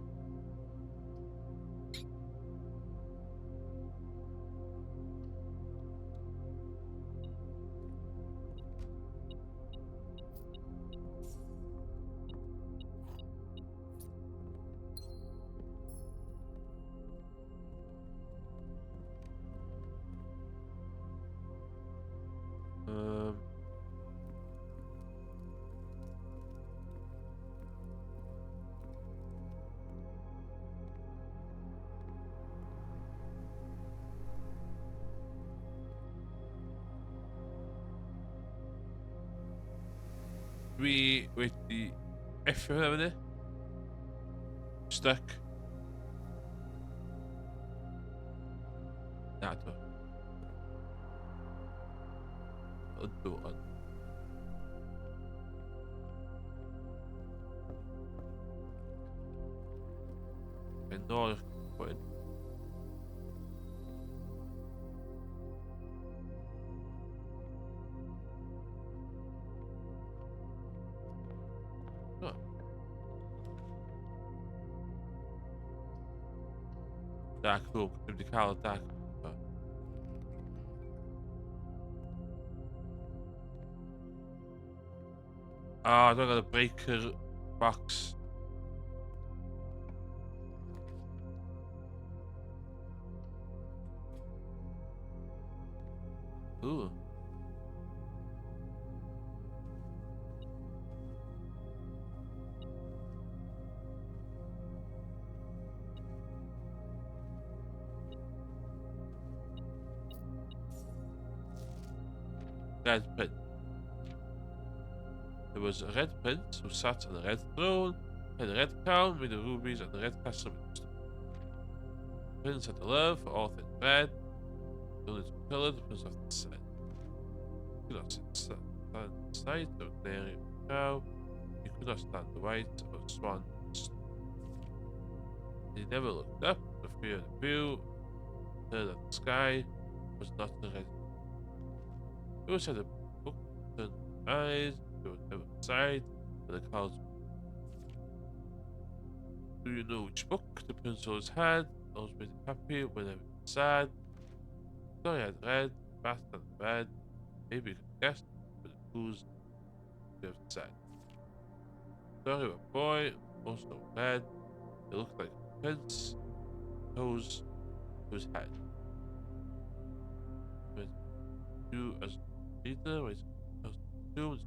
Dwi wedi effio hwnna fyny. Stuck. Na, dwi. Ydw, ond. Mynd nôl i'r cychwyn. Dark Room. Dwi'n wedi cael y Dark Room. Ah, dwi'n gael y breaker box. Ooh. Red Prince. There was a red prince who sat on a red throne, had a red crown made of rubies and a red castle made of stone. The prince had a love for all things red. The only colour the prince often said. He could not stand the sight of a canary or cow. He could not stand the white of a swan. He never looked up for fear of the view. Heard that the sky was not a red. He always had a book turned eyes. He was never beside but the clouds. Do you know which book the prince always had? Always made him happy whenever he was sad. Story had read, fast and bed. Maybe you can guess, but the clues you have said. Story of a boy, also red. He looked like a prince. Toes to his head. With you as leader, with you,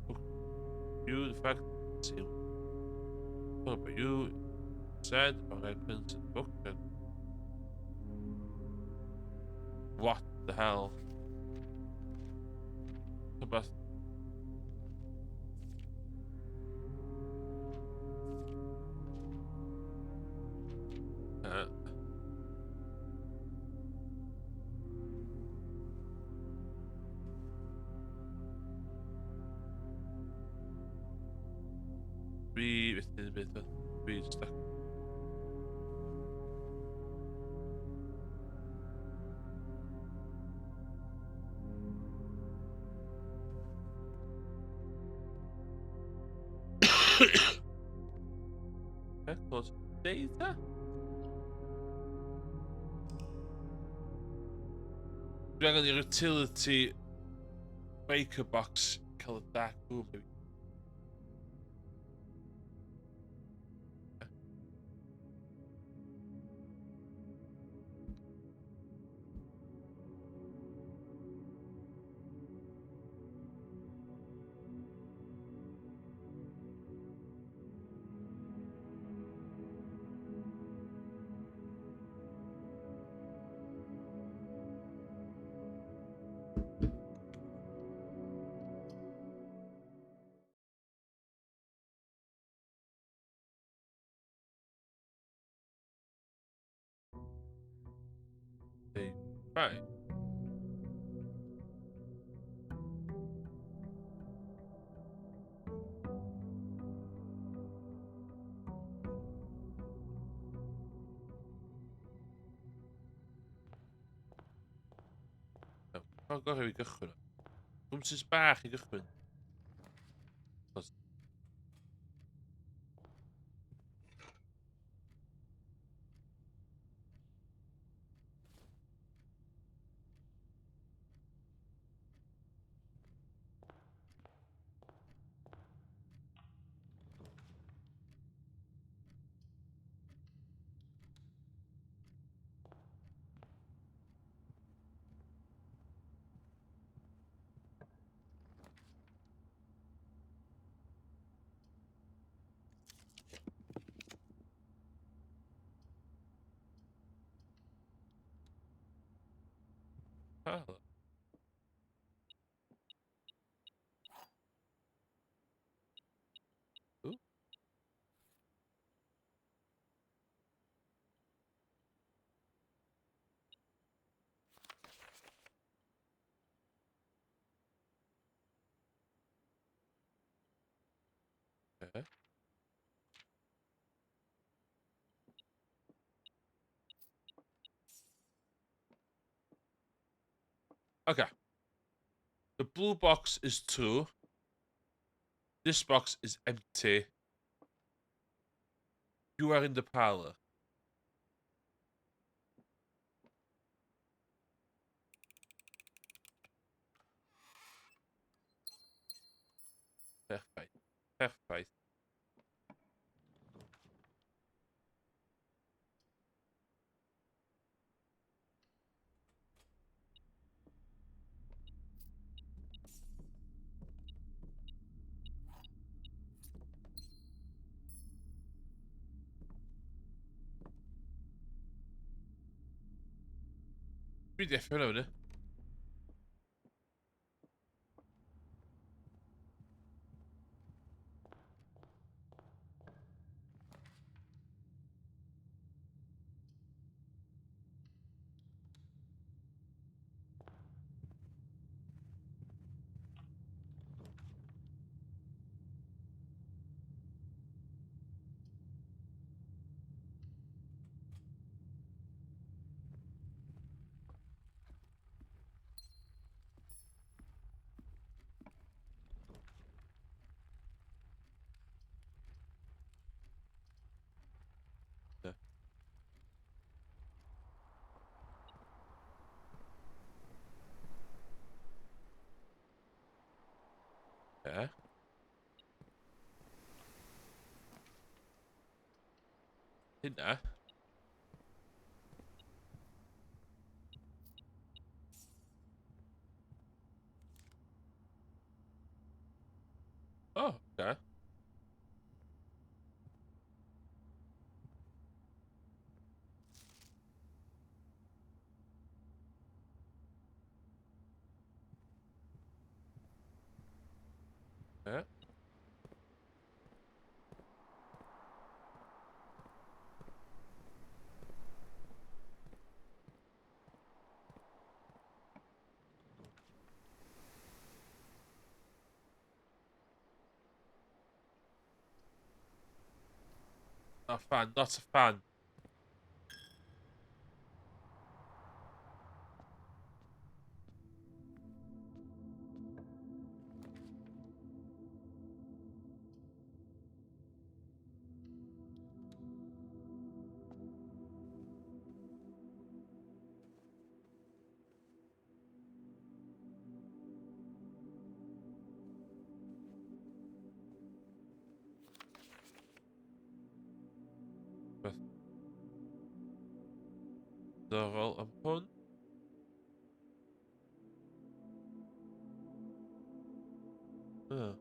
you, the fact, same. Talk about you, said, about Red Prince in the book, and what the hell? About Dwi methu beth Dwi'n stuck. Record data? Dwi angen i'r utility breaker box cael y dark room. Right. Oh, gorau fi gychwyn. Gwmsys bach i gychwyn. Hello. Ooh. Okay. Okay. The blue box is 2. This box is empty. You are in the parlor. Perffaith. Perffaith. Dwi di effio hwnna fyny. Yeah. Hynna. Oh, okay. Yeah. Not a fan, not a fan. Beth diddorol am hwn. Oh.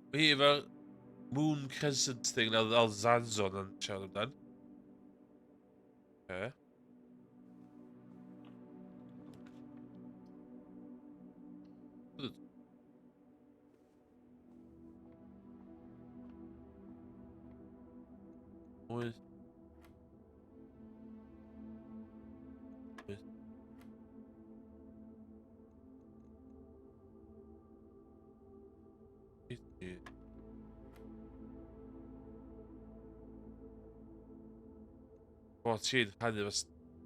Mae hi efo'r Moon Crescent thing na oedd Zanzon yn siarad amdan. Okay. Wyth. Wyth. O, ti'n rhannu fo...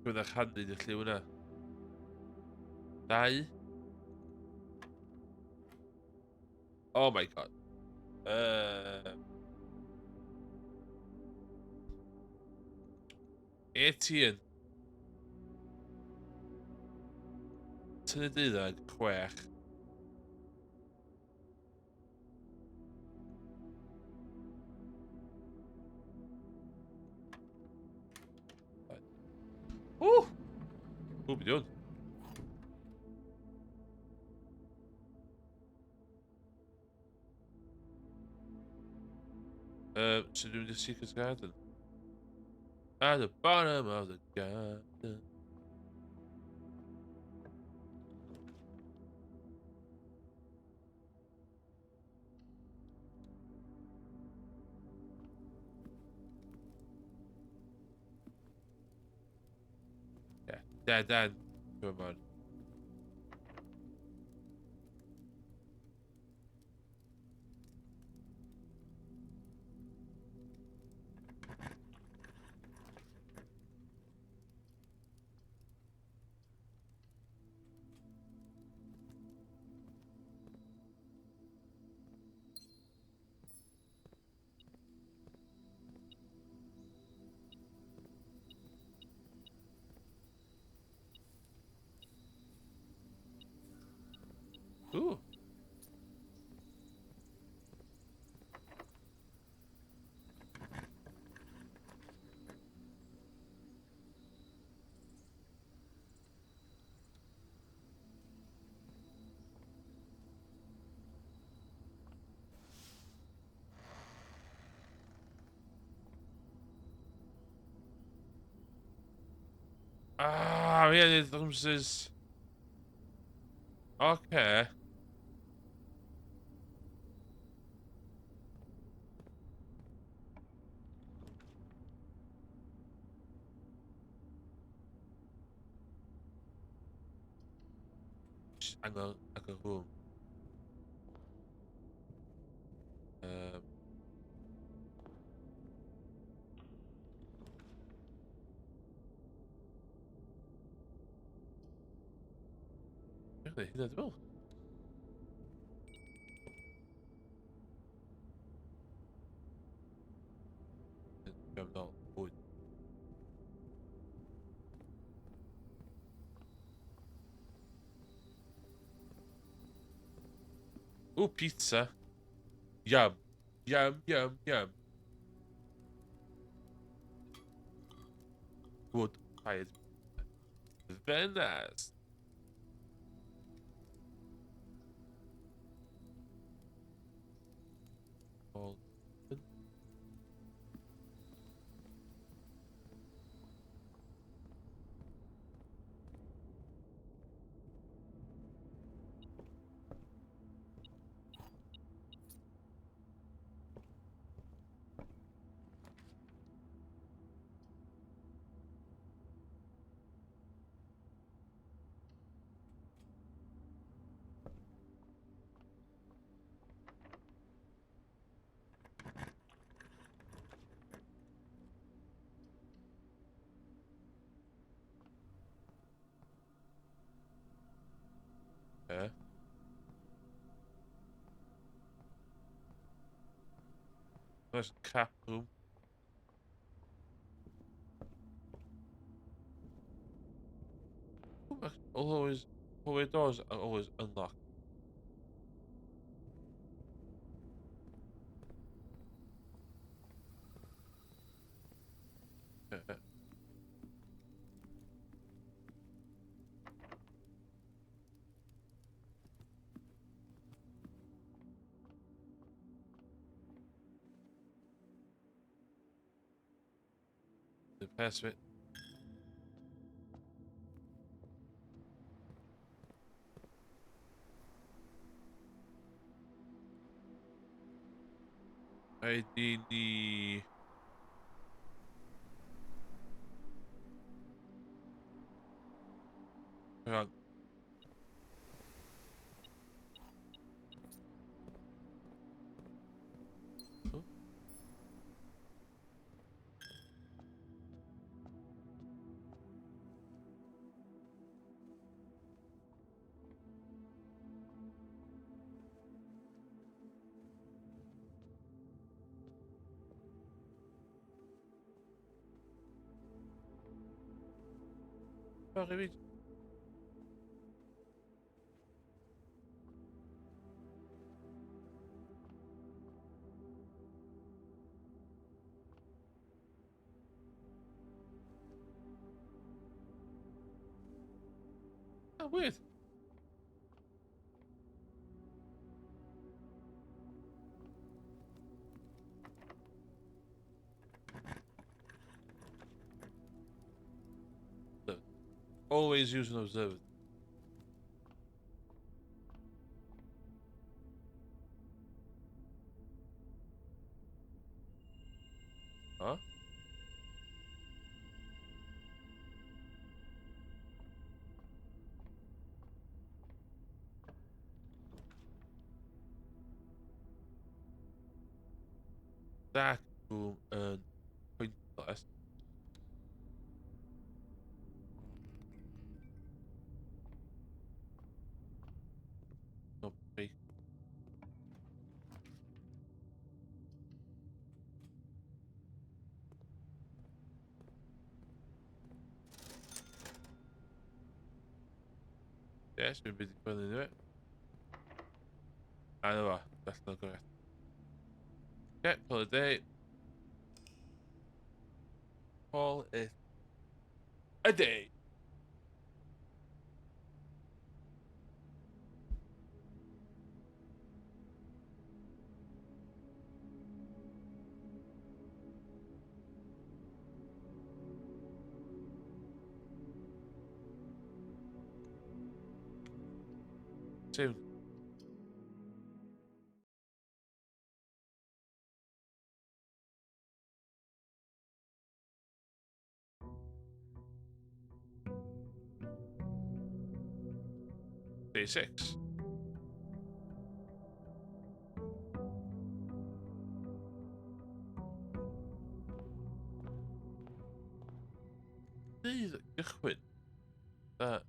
Dwi'n rhannu dy lliw yna. 2. Oh my god. 18. Tynnu 12, 6. Ww! Ww, beth hwn? So dwi'n mynd i'r Secret Garden. At the bottom of the garden. Yeah, dead end. Come on. Ah, ie, yeah, drwmsys. Oce. Angen agor room. Really, hynna dwi'n meddwl. Dwi'n nôl bwyd. Ooh, pizza. Yum. Yum, yum, yum. Wood fired. Very nice. All open. Okay. There's a cap room. Always, hallway doors are always unlocked. The pass it. I ni... Rhan. Oh. Sorry, oh, weird. Look, always use an observer. Huh? Dark room and pointless. No break. Yes, dwi'n byd i gweld yn dweud. A na fo, allan o gorau. Okay, call it a day. Call it a day. Same. Day 6. Dydd gychwyn. Da.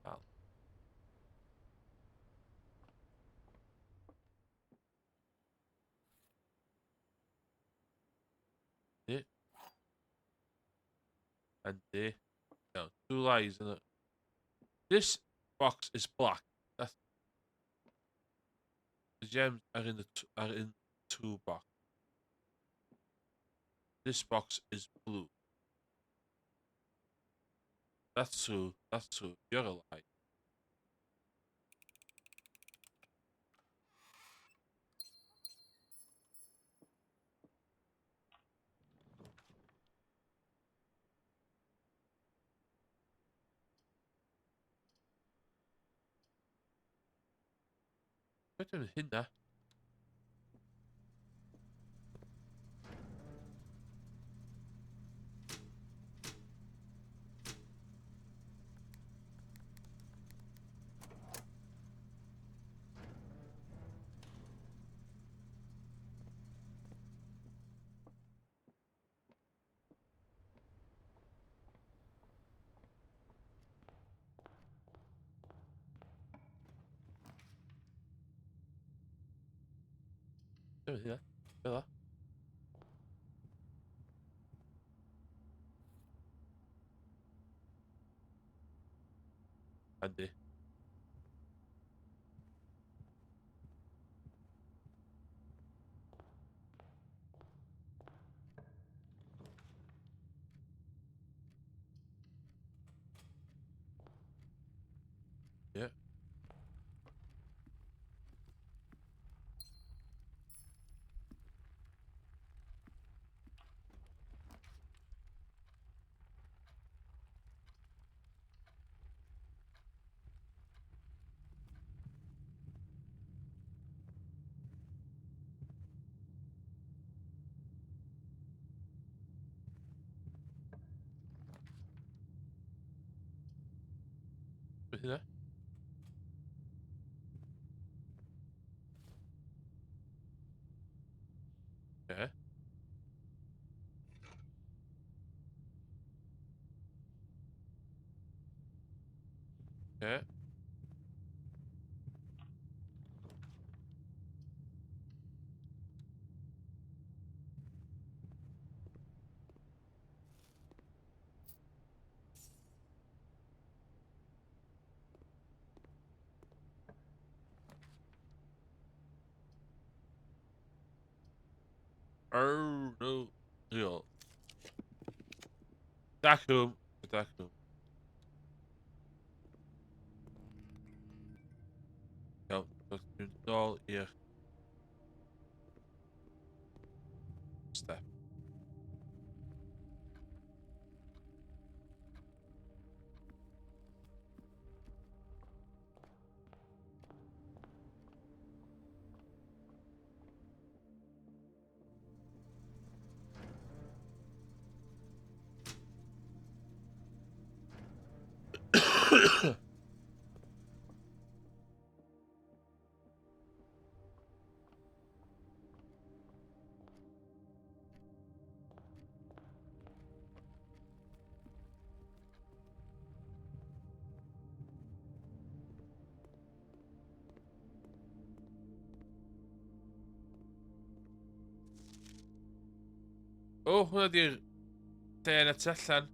Al. Yeah. And there. No, two lies in it. This box is black. That's the gems are in the are in two box. This box is blue. That's true. That's true. You're a lie. Beth yw'n hynna? Beth yw'n hynna? Be dda? Andy. Yeah. Beth yna? Okay. Okay. Oh no. Real. Dark room. Dark room. Iawn, so dwi'n dod i'r O, hwnna di'r lle yn y tu allan.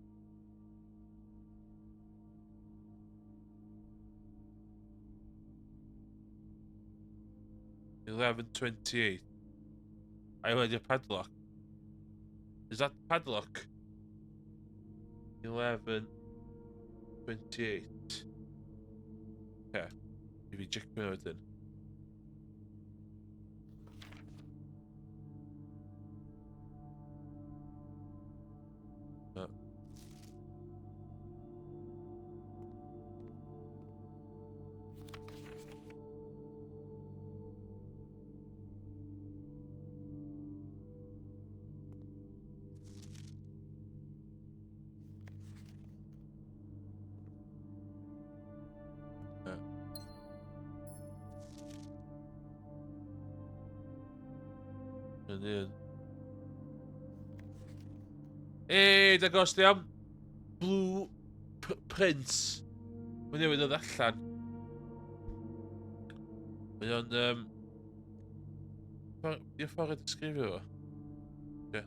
11:28. I heard your padlock. Is that padlock? 11:28. Okay. I fi checio wedyn. Na. Na. Yn un. Ei, dangos di am Blue P Prince. Mae newydd ddod allan. Mae o'n... Di'r ffordd i disgrifio fo? Ie.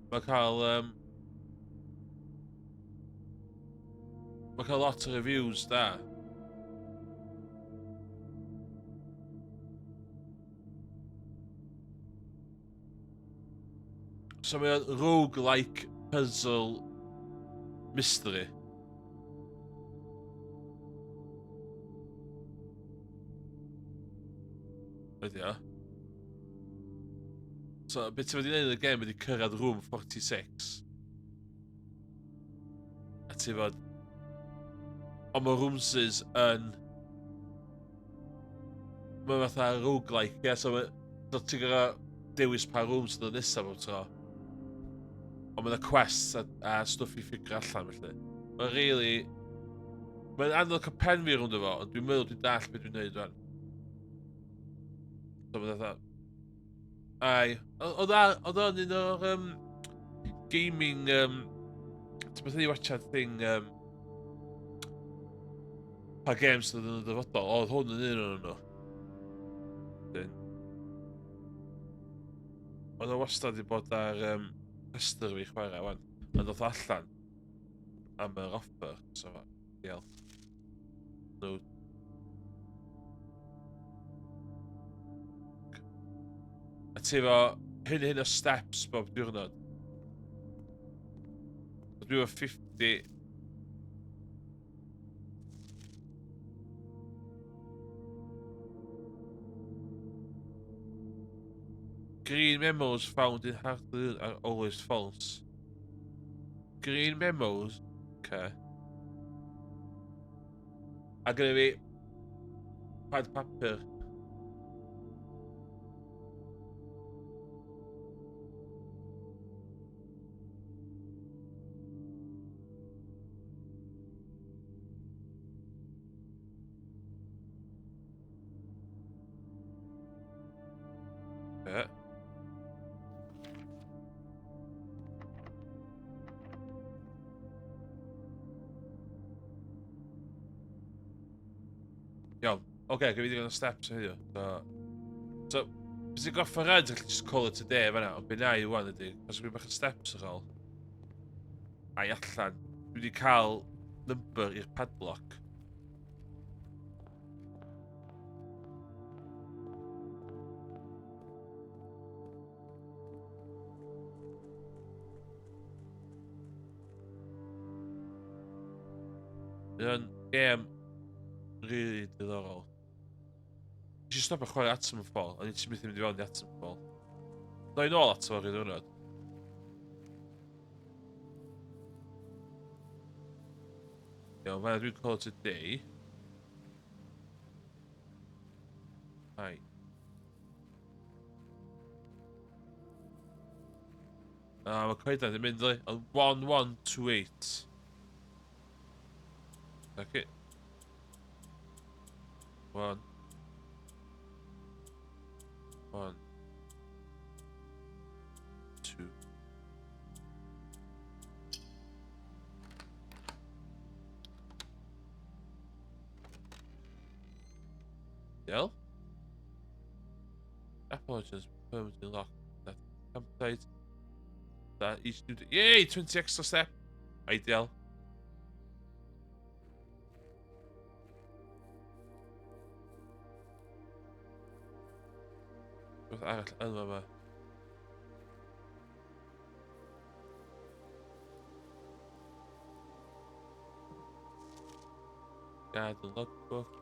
Mae cael... Mae cael lot o reviews da. So mae o'n roguelike puzzle mystery. Ydy o. So, beth ti'n wedi gwneud yn y gêm ydy cyrraedd room 46. A ti fod... Ond mae roomses yn... Mae fatha roguelike, ie, so, mae... So ti'n gorfod dewis pa room sydd yn nesaf bob tro. Ond mae'n quests a stwff i ffigur allan, felly. Mae'n really... Mae'n anodd cael pen fi rownd efo, ond dwi'n meddwl dwi'n dall beth dwi'n neud rwan. So mae'n fatha... Ai. Oedd o'n un o'r gaming... Ti'n beth i watchad thing... Pa games oedd yn y dyfodol? Oedd hwn yn un o'n nhw. Dyn. Oedd o wastad wedi bod ar rhestr fi chwarae wan. Mae'n dod allan am yr offer, so diolch. No. A ti efo hyn hyn o steps bob diwrnod. Dwi efo 50. Green memos found in Hartley are always false. Green memos? Okay. A gyda fi pad papur. Yeah. Iawn. Oce, okay, gyda fi ddigon o steps heddiw. So, bys i'n gorffen rhaid, gallu just call it a day fan'na, ond be na i wan ydy, os dwi'n bach o steps ar ôl, a i allan, dwi wedi cael number i'r padlock. Mae o'n gêm really diddorol. Nes i stopio chwarae Atomfall, ond i ti methu mynd i fewn i Atomfall. Doi nôl ato fo rhyw ddiwrnod. Iawn, fanna dwi'n call it a day. Ai. A mae coedan yn mynd, dwi. Ond 1128. Okay. 1. 1. 2. Del. Apologies, permanently locked that campsite. That each new Yay! 20 extra step! Ideal. Rhywbeth arall yn fama. Garden logbook.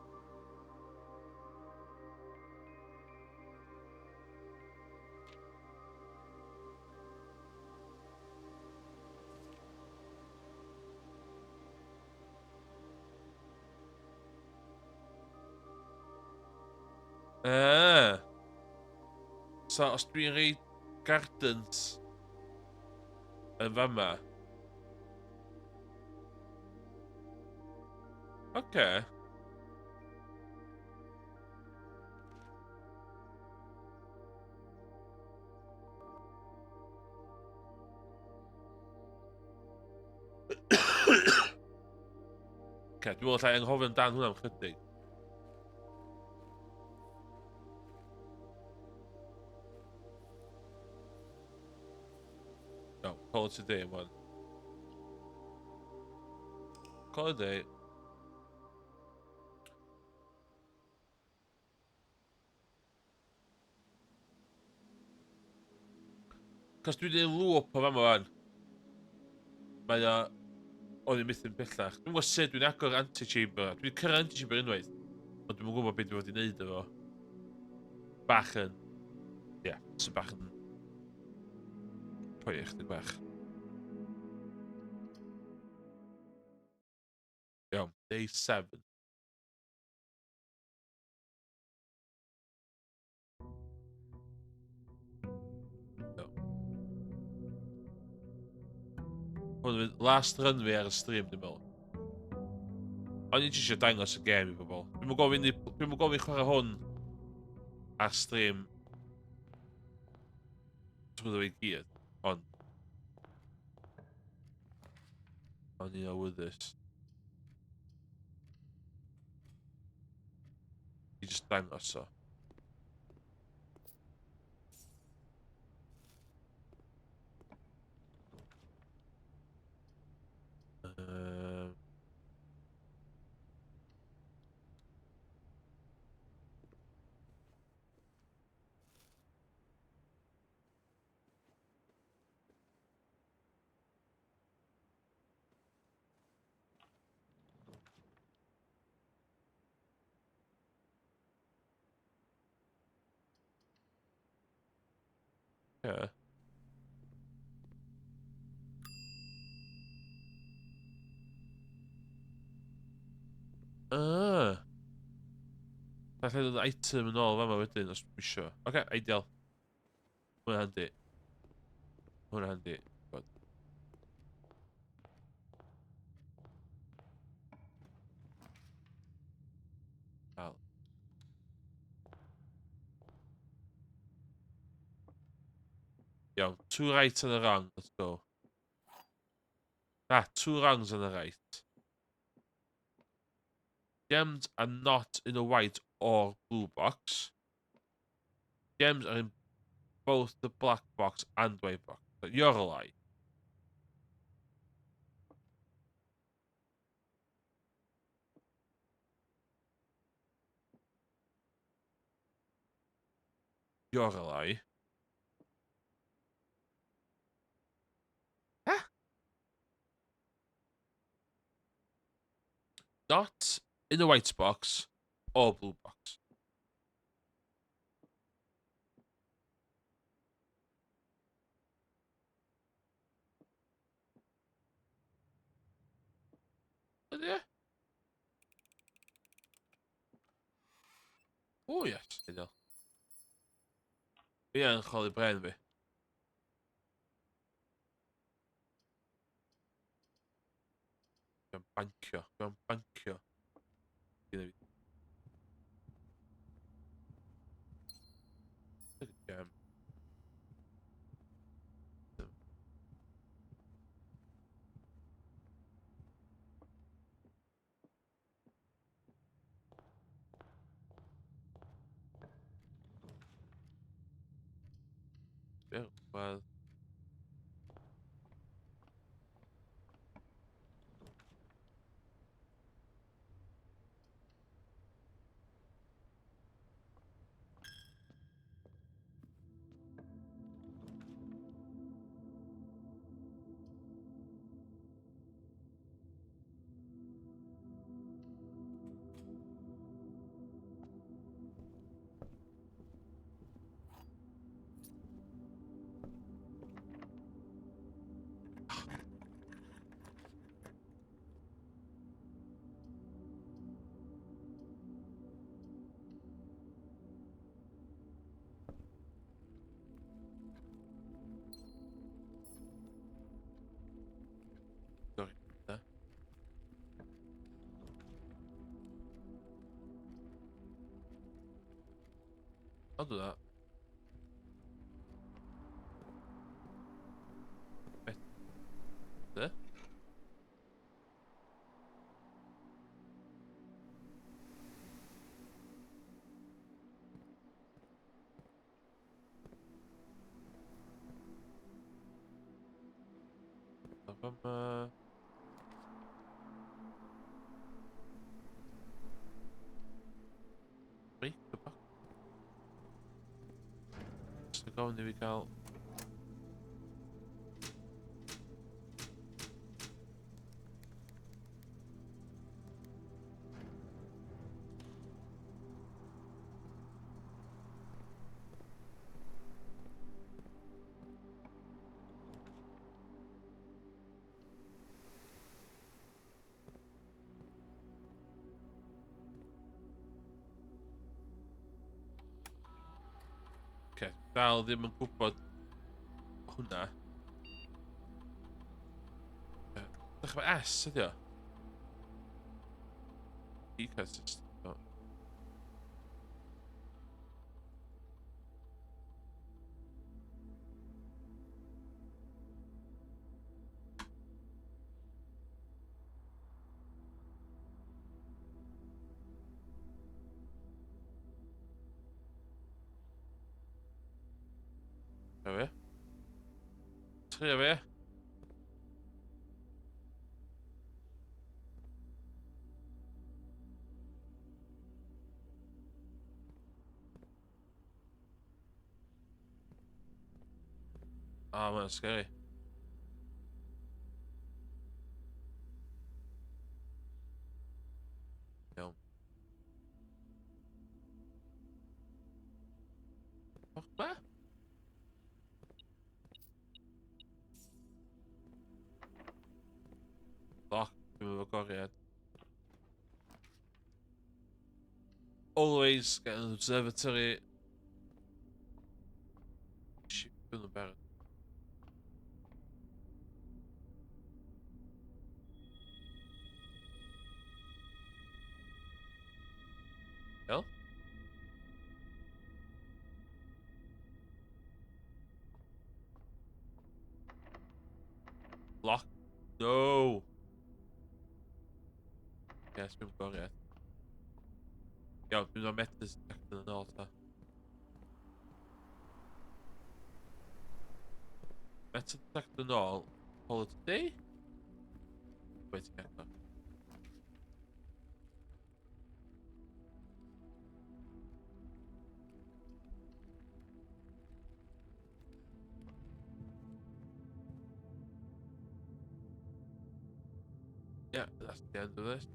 Ah. So, os dwi'n rhoi gardens yn fama. Oce. Okay. Oce, dwi'n meddwl allai anghofio amdan hwnna am chydig. No, call it a day, one. Call it a day. Cos dwi wedi loop o fama fan. Mae o... O'n i'n methu'n bellach. Dwi'n gwybod sut dwi'n agor anti-chamber. Dwi wedi cyrraedd anti-chamber unwaith. Ond dwi'n gwybod beth dwi wedi wneud efo. Bach yn... Ie, yeah, sy'n bach yn... Poeni chdi bach. Iawn, day 7. Hwn fydd last run fi ar y stream, dwi'n meddwl. O'n i jyst eisiau dangos y gêm i bobl. Dwi'n gofyn, dwi'n gofyn chwarae hwn ar stream trwy i gyd, ond o'n i'n awyddus i just dangos o. Yeah. Ah. Alla i ddod item yn ôl fama wedyn os dwi isio. Oce, okay, ideal. Hwna handi. Hwna handi. God. Al. Iawn, two right and a wrong, let's go. Ah, two wrongs and a right. Gems are not in the white or blue box. Gems are in both the black box and white box. But you're a lie. You're a lie. Eh? Not in the white box or blue box. Ydy e? O, yes, ideal. Fi yn chwalu bren fi. Dwi'n bancio, dwi'n bancio. Gynna fi. Gem. Yeah, well. Sorry. There. I'll do that. There. Break the back. Just gofyn i fi gael... Okay, dal ddim yn gwybod hwnna. Dechrau S ydi o? Keycard system. Oh. Trio fi. Trio fi. Ah, mae'n scary. Iawn. Och, be? Lock, dwi'n efo goriad. Always get an observatory. Shit, dwi'n barod. Hell? Lock. No. Yes, dwi'n goriad. Iawn, dwi'n meddwl metal detector yn ôl ta. Metal detector yn ôl. Call it a day? Wait, yeah. Yeah, that's the end of this.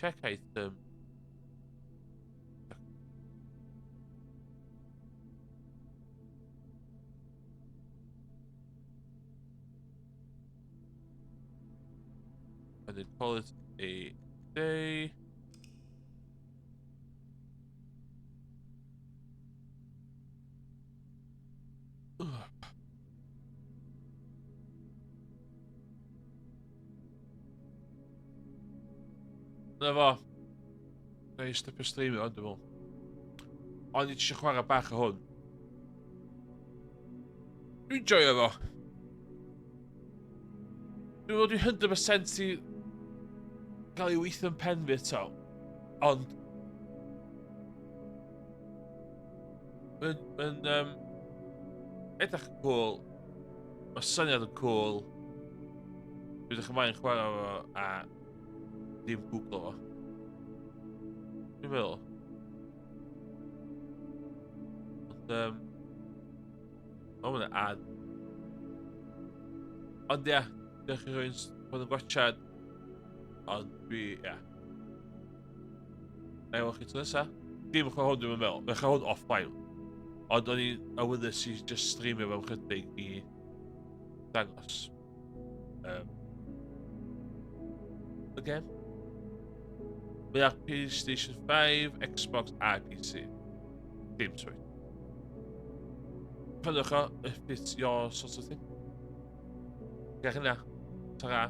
Check item. And then call it a day. Na fo. Na i stopio streamio ond dwi'n meddwl. Ond i eisiau chwarae bach o hwn. Dwi'n joio fo. Dwi'n meddwl dwi'n 100% i gael ei weithio yn pen fi eto. Ond... Mae'n... Mae'n... Um, edrych yn cool. Mae syniad yn cool. Dwi'n edrych ymlaen chwarae fo a ddim googlo fo. Dwi'n meddwl. Ond, o, mae'n ad. Ond ia, diolch i rhywun bod yn gwachad. Ond dwi, ia. Na i weld chi tro nesa. Dim chwarae hwn dwi'n meddwl. Mae'n chwarae hwn offline. Ond o'n i'n awyddus i just streamio fewn chydig i dangos. Again. Mae ar PlayStation 5, Xbox a PC. Dim Switch. Prynwch o, if it's your sort of thing. Diolch yna. Ta-ra.